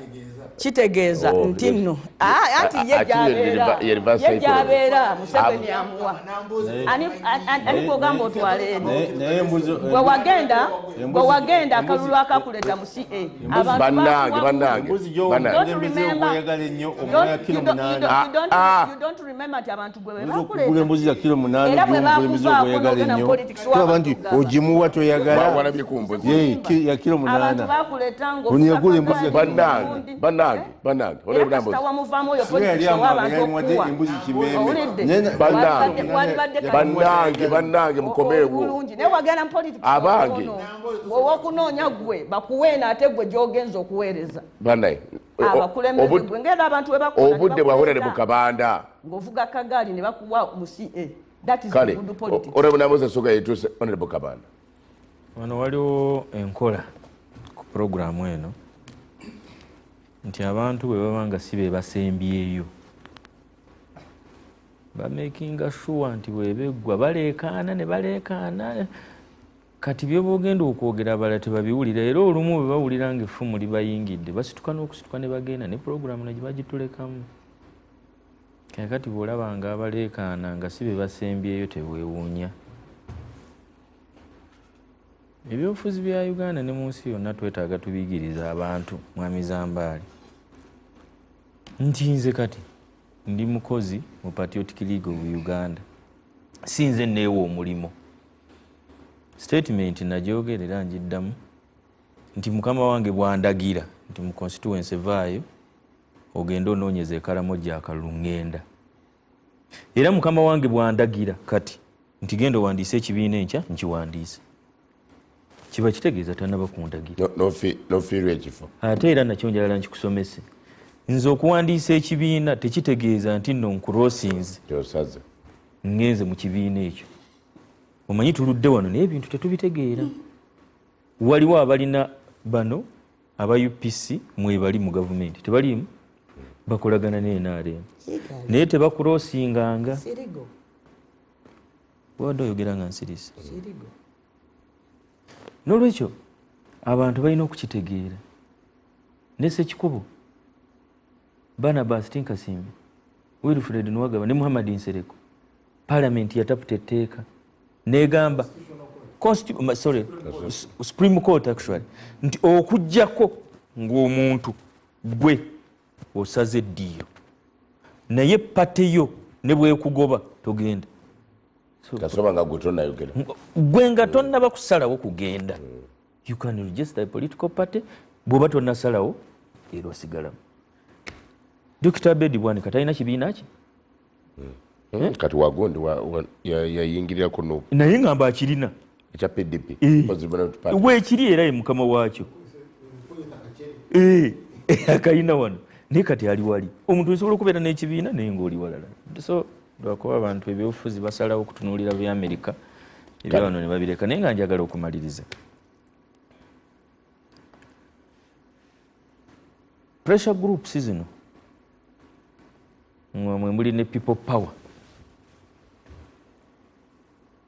Oh, nti yes. nno anti ye Ati gy'abeera, ye reverse ye psychology. gy'abeera Museveni amuwa. Ani kwogamba otwala eri? Naye embuzi Gwe wagenda, gwe wagenda akalulu akakuleeta mu CA. Abantu Bannange, bakuwa- bannange, Embuzi bannange. Don't gy'omukulembeze remember. ogweyagala ennyo Don't- omulala kilo you don't- you 8. don't- you don't- Ah. you don't remember nti abantu gwe bwe Oyinza okugula bakuleeta. embuzi ya kilo 8 Era bwe gy'omukulembeze bakuvaako ogweyagala n'ogenda mu ennyo. politics Tulaba nti w'abantu ogimuwa toyagala. Walabye ku mbuzi. Ye, ya kilo Abantu 8. bakuleeta Ono yagula embuzi ya kilo Bannange, ng'ofuga bannange, bannange. Era Honorable kasita Nambozo. wamuvaamu oyo Singa yali politics amuwaga, ow'abantu yalimuwadde okuwa. embuzi kimeeme. Owulidde? Naye Bannange. Walibadde kati Bannange, bannange, mukomeewo. Bulungi. Naye wagenda mu politics Abange. ono, ow'okunoonya gwe bakuweena ate gwe gy'ogenza okuweereza. Bannange. Abakulembeze gwe ng'era abantu bwe bakola ne Obudde bwa Honorable bakuleeta. Kabanda. Ng'ovuga kagaali ne bakuwa mu CA. That is Kale, good politics. Honorable Nambozo Soga yetuuse. Honorable Kabanda. Wano waliwo enkola ku puroguramu eno nti abantu bwe baba nga si be basembyeyo bamakinga sure nti bwebeggwa baleekaana ne baleekaana. Kati bye boogenda okwogera abalala tebabiwulira, era olumu bwe bawulira ng'effumu libayingidde basituka n'okusituka ne bagenda ne puroguramu ne bagitulekamu. Kaakati bw'olaba nga abaleekaana nga si be basembyeyo teweewuunya. Ebyobufuzi bya Uganda ne mu nsi yonna twetaaga tubiyigiriza abantu. Mwami Zambaali, nti nze kati ndi mukozi mu Patriotic League of Uganda, si nze neewa omulimu. Statement nagyogera era ngiddamu nti mukama wange bw'andagira nti mu constituency vaayo ogende onoonyeze Ekaramoja akalulu, ŋŋenda. Era mukama wange bw'andagira kati nti genda owandiise ekibiina enkya, nkiwandiise. Kiba kitegeeza tannaba kundagira. N'ofiirwa ekifo. Ate era nakyo njagala nkikusomese. Nze okuwandiisa ekibiina tekitegeeza nti nno nkuroosinze. Kyosaze. Ŋŋenze mu kibiina ekyo. Omanyi tuludde wano naye ebintu tetubitegeera. Waliwo abalina bano aba UPC mwebali mu gavumenti, tebaliimu? Bakolagana ne NRM. Naye tebakuroosinganga. Sirigo. Wadde oyogera nga nsirise. Sirigo. N'olwekyo abantu balina okukitegeera Ne Ssekikubo, Barnabas Tinkasimbi, Wilfred Nuwagaba ne Muhammad Nsereko, Parliament yataputa etteeka negamba Supreme Court actually nti okuggyako ng'omuntu gwe osaze eddiiro naye party yo ne bwekugoba togenda. Kasoba nga gwe tonnayogera. Gwe nga tonnaba kusalawo kugenda. You can register a political party bw'oba tonnasalawo era osigalamu. Dr. Abedi Bwanika talina kibiina ki? Kati wagundi yayingirira ku NUP. Naye ngamba akirina. Ekya PDP. Weekiri era ye mukama waakyo. Akalina wano. Naye kati ali wali. Omuntu osobola okubeera n'ekibiina naye ng'oli walala. So lwakuba abantu ebyobufuzi basalawo okutunuulira bya Amerika ebya wano ne babireka, naye nga njagala okumaliriza. Pressure groups zino mwe muli ne people power,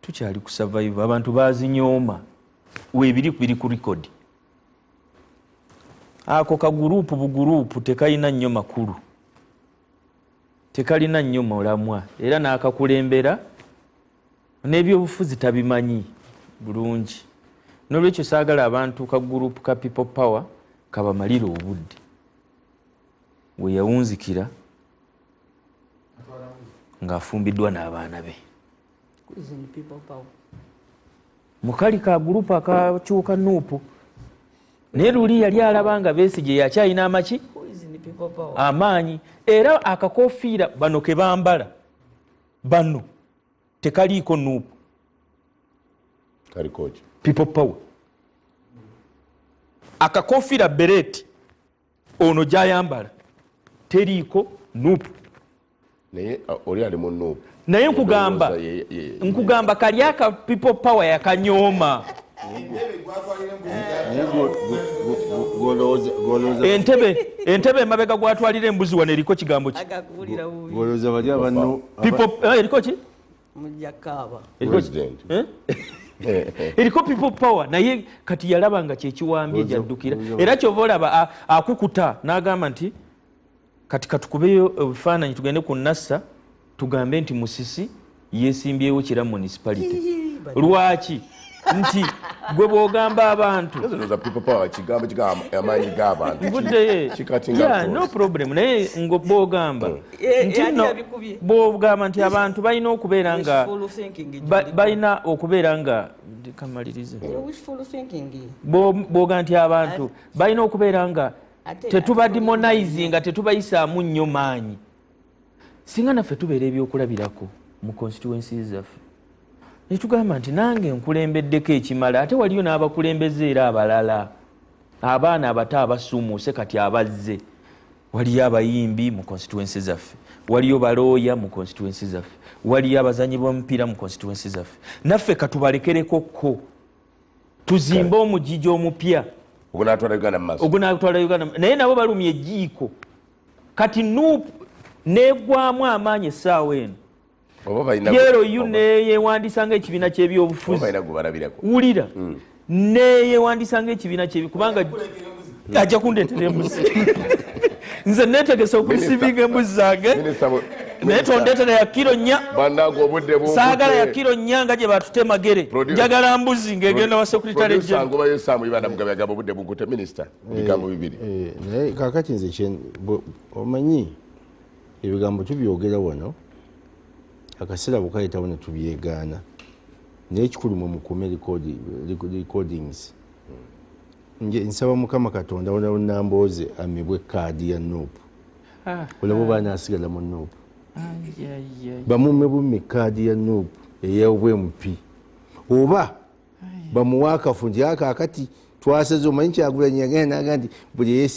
tukyali ku survive, abantu bazinyooma weebiri biri ku record. Ako kagurupu bugurupu tekalina nnyo makulu, tekalina nnyo mulamwa, era n'akakulembera n'ebyobufuzi tabimanyi bulungi. N'olwekyo saagala abantu kagurupu ka people power kabamalire obudde. We yawunzikira ng'afumbiddwa n'abaana be. Mukali ka gurupu akakyuka NUP, naye luli yali alaba nga Besigye yakyalina amaki amaanyi, era akakofiira bano ke bambala bano tekaliiko NUP, people power. Akakofiira bereti ono gy'ayambala teriiko NUP. Naye oli ali mu NUP. Naye nkugamba kali aka people power yakanyooma. Entebe emabega gwatwalira embuzi wano eriko kigambo ki? Eriko ki? Eriko people power. Naye kati yalaba nga kyekiwambye gyaddukira, era kyova olaba akukuta n'agamba nti kati katukubeyo ebifaananyi tugende ku Nassa tugambe nti Musisi yeesimbyewo Kira municipality. Lwaki? Nti gwe bw'ogamba abantu no problem, naye bw'ogamba nti bw'ogamba nti abantu balina okubeera nga balina okubeera nga kamalirize, bw'ogamba nti abantu balina okubeera nga tetubademonizing, tetubayisaamu nnyo maanyi. Singa naffe tubeera ebyokulabirako mu constituencies zaffe ne tugamba nti nange nkulembeddeko ekimala, ate waliyo n'abakulembeze era abalala, abaana abato abasuumuuse kati abazze. Waliyo abayimbi mu constituency zaffe, waliyo balooya mu constituency zaffe, waliyo abazanyi b'omupiira mu constituency zaffe. Naffe katubalekereko ko tuzimbe omugigi omupya ogunaatwala Uganda. Naye nabo balumye ejjiiko kati NUP negwamu amaanyi essaawa eno. PLU neyewandiisanga ekibiina ky'ebyobufuzi, wulira, neyewandiisanga ekibiina ky'ebyo, kubanga ajja kundeetera embuzi. Nze neetegese okurisiivinga embuzi zange, naye tondeetera ya kiro 4. Saagala ya kiro 4 nga gye batute Magere, njagala mbuzi ng'egenda wa secretary general. Naye kaakati nze omanyi ebigambo tubyogera wano akaseera bwe ne tubyegaana, naye ekikulu mwe mukuume recordings. Nsaba Mukama Katonda Nambooze amibwe kaadi ya NUP, olaba oba anaasigala mu NUP. Bamumme bummi kaadi ya NUP ey'obwMP, oba bamuwe akafu nti akaakati twasaze. Omanyi Kyagulanyi yagenda n'agamba nti buli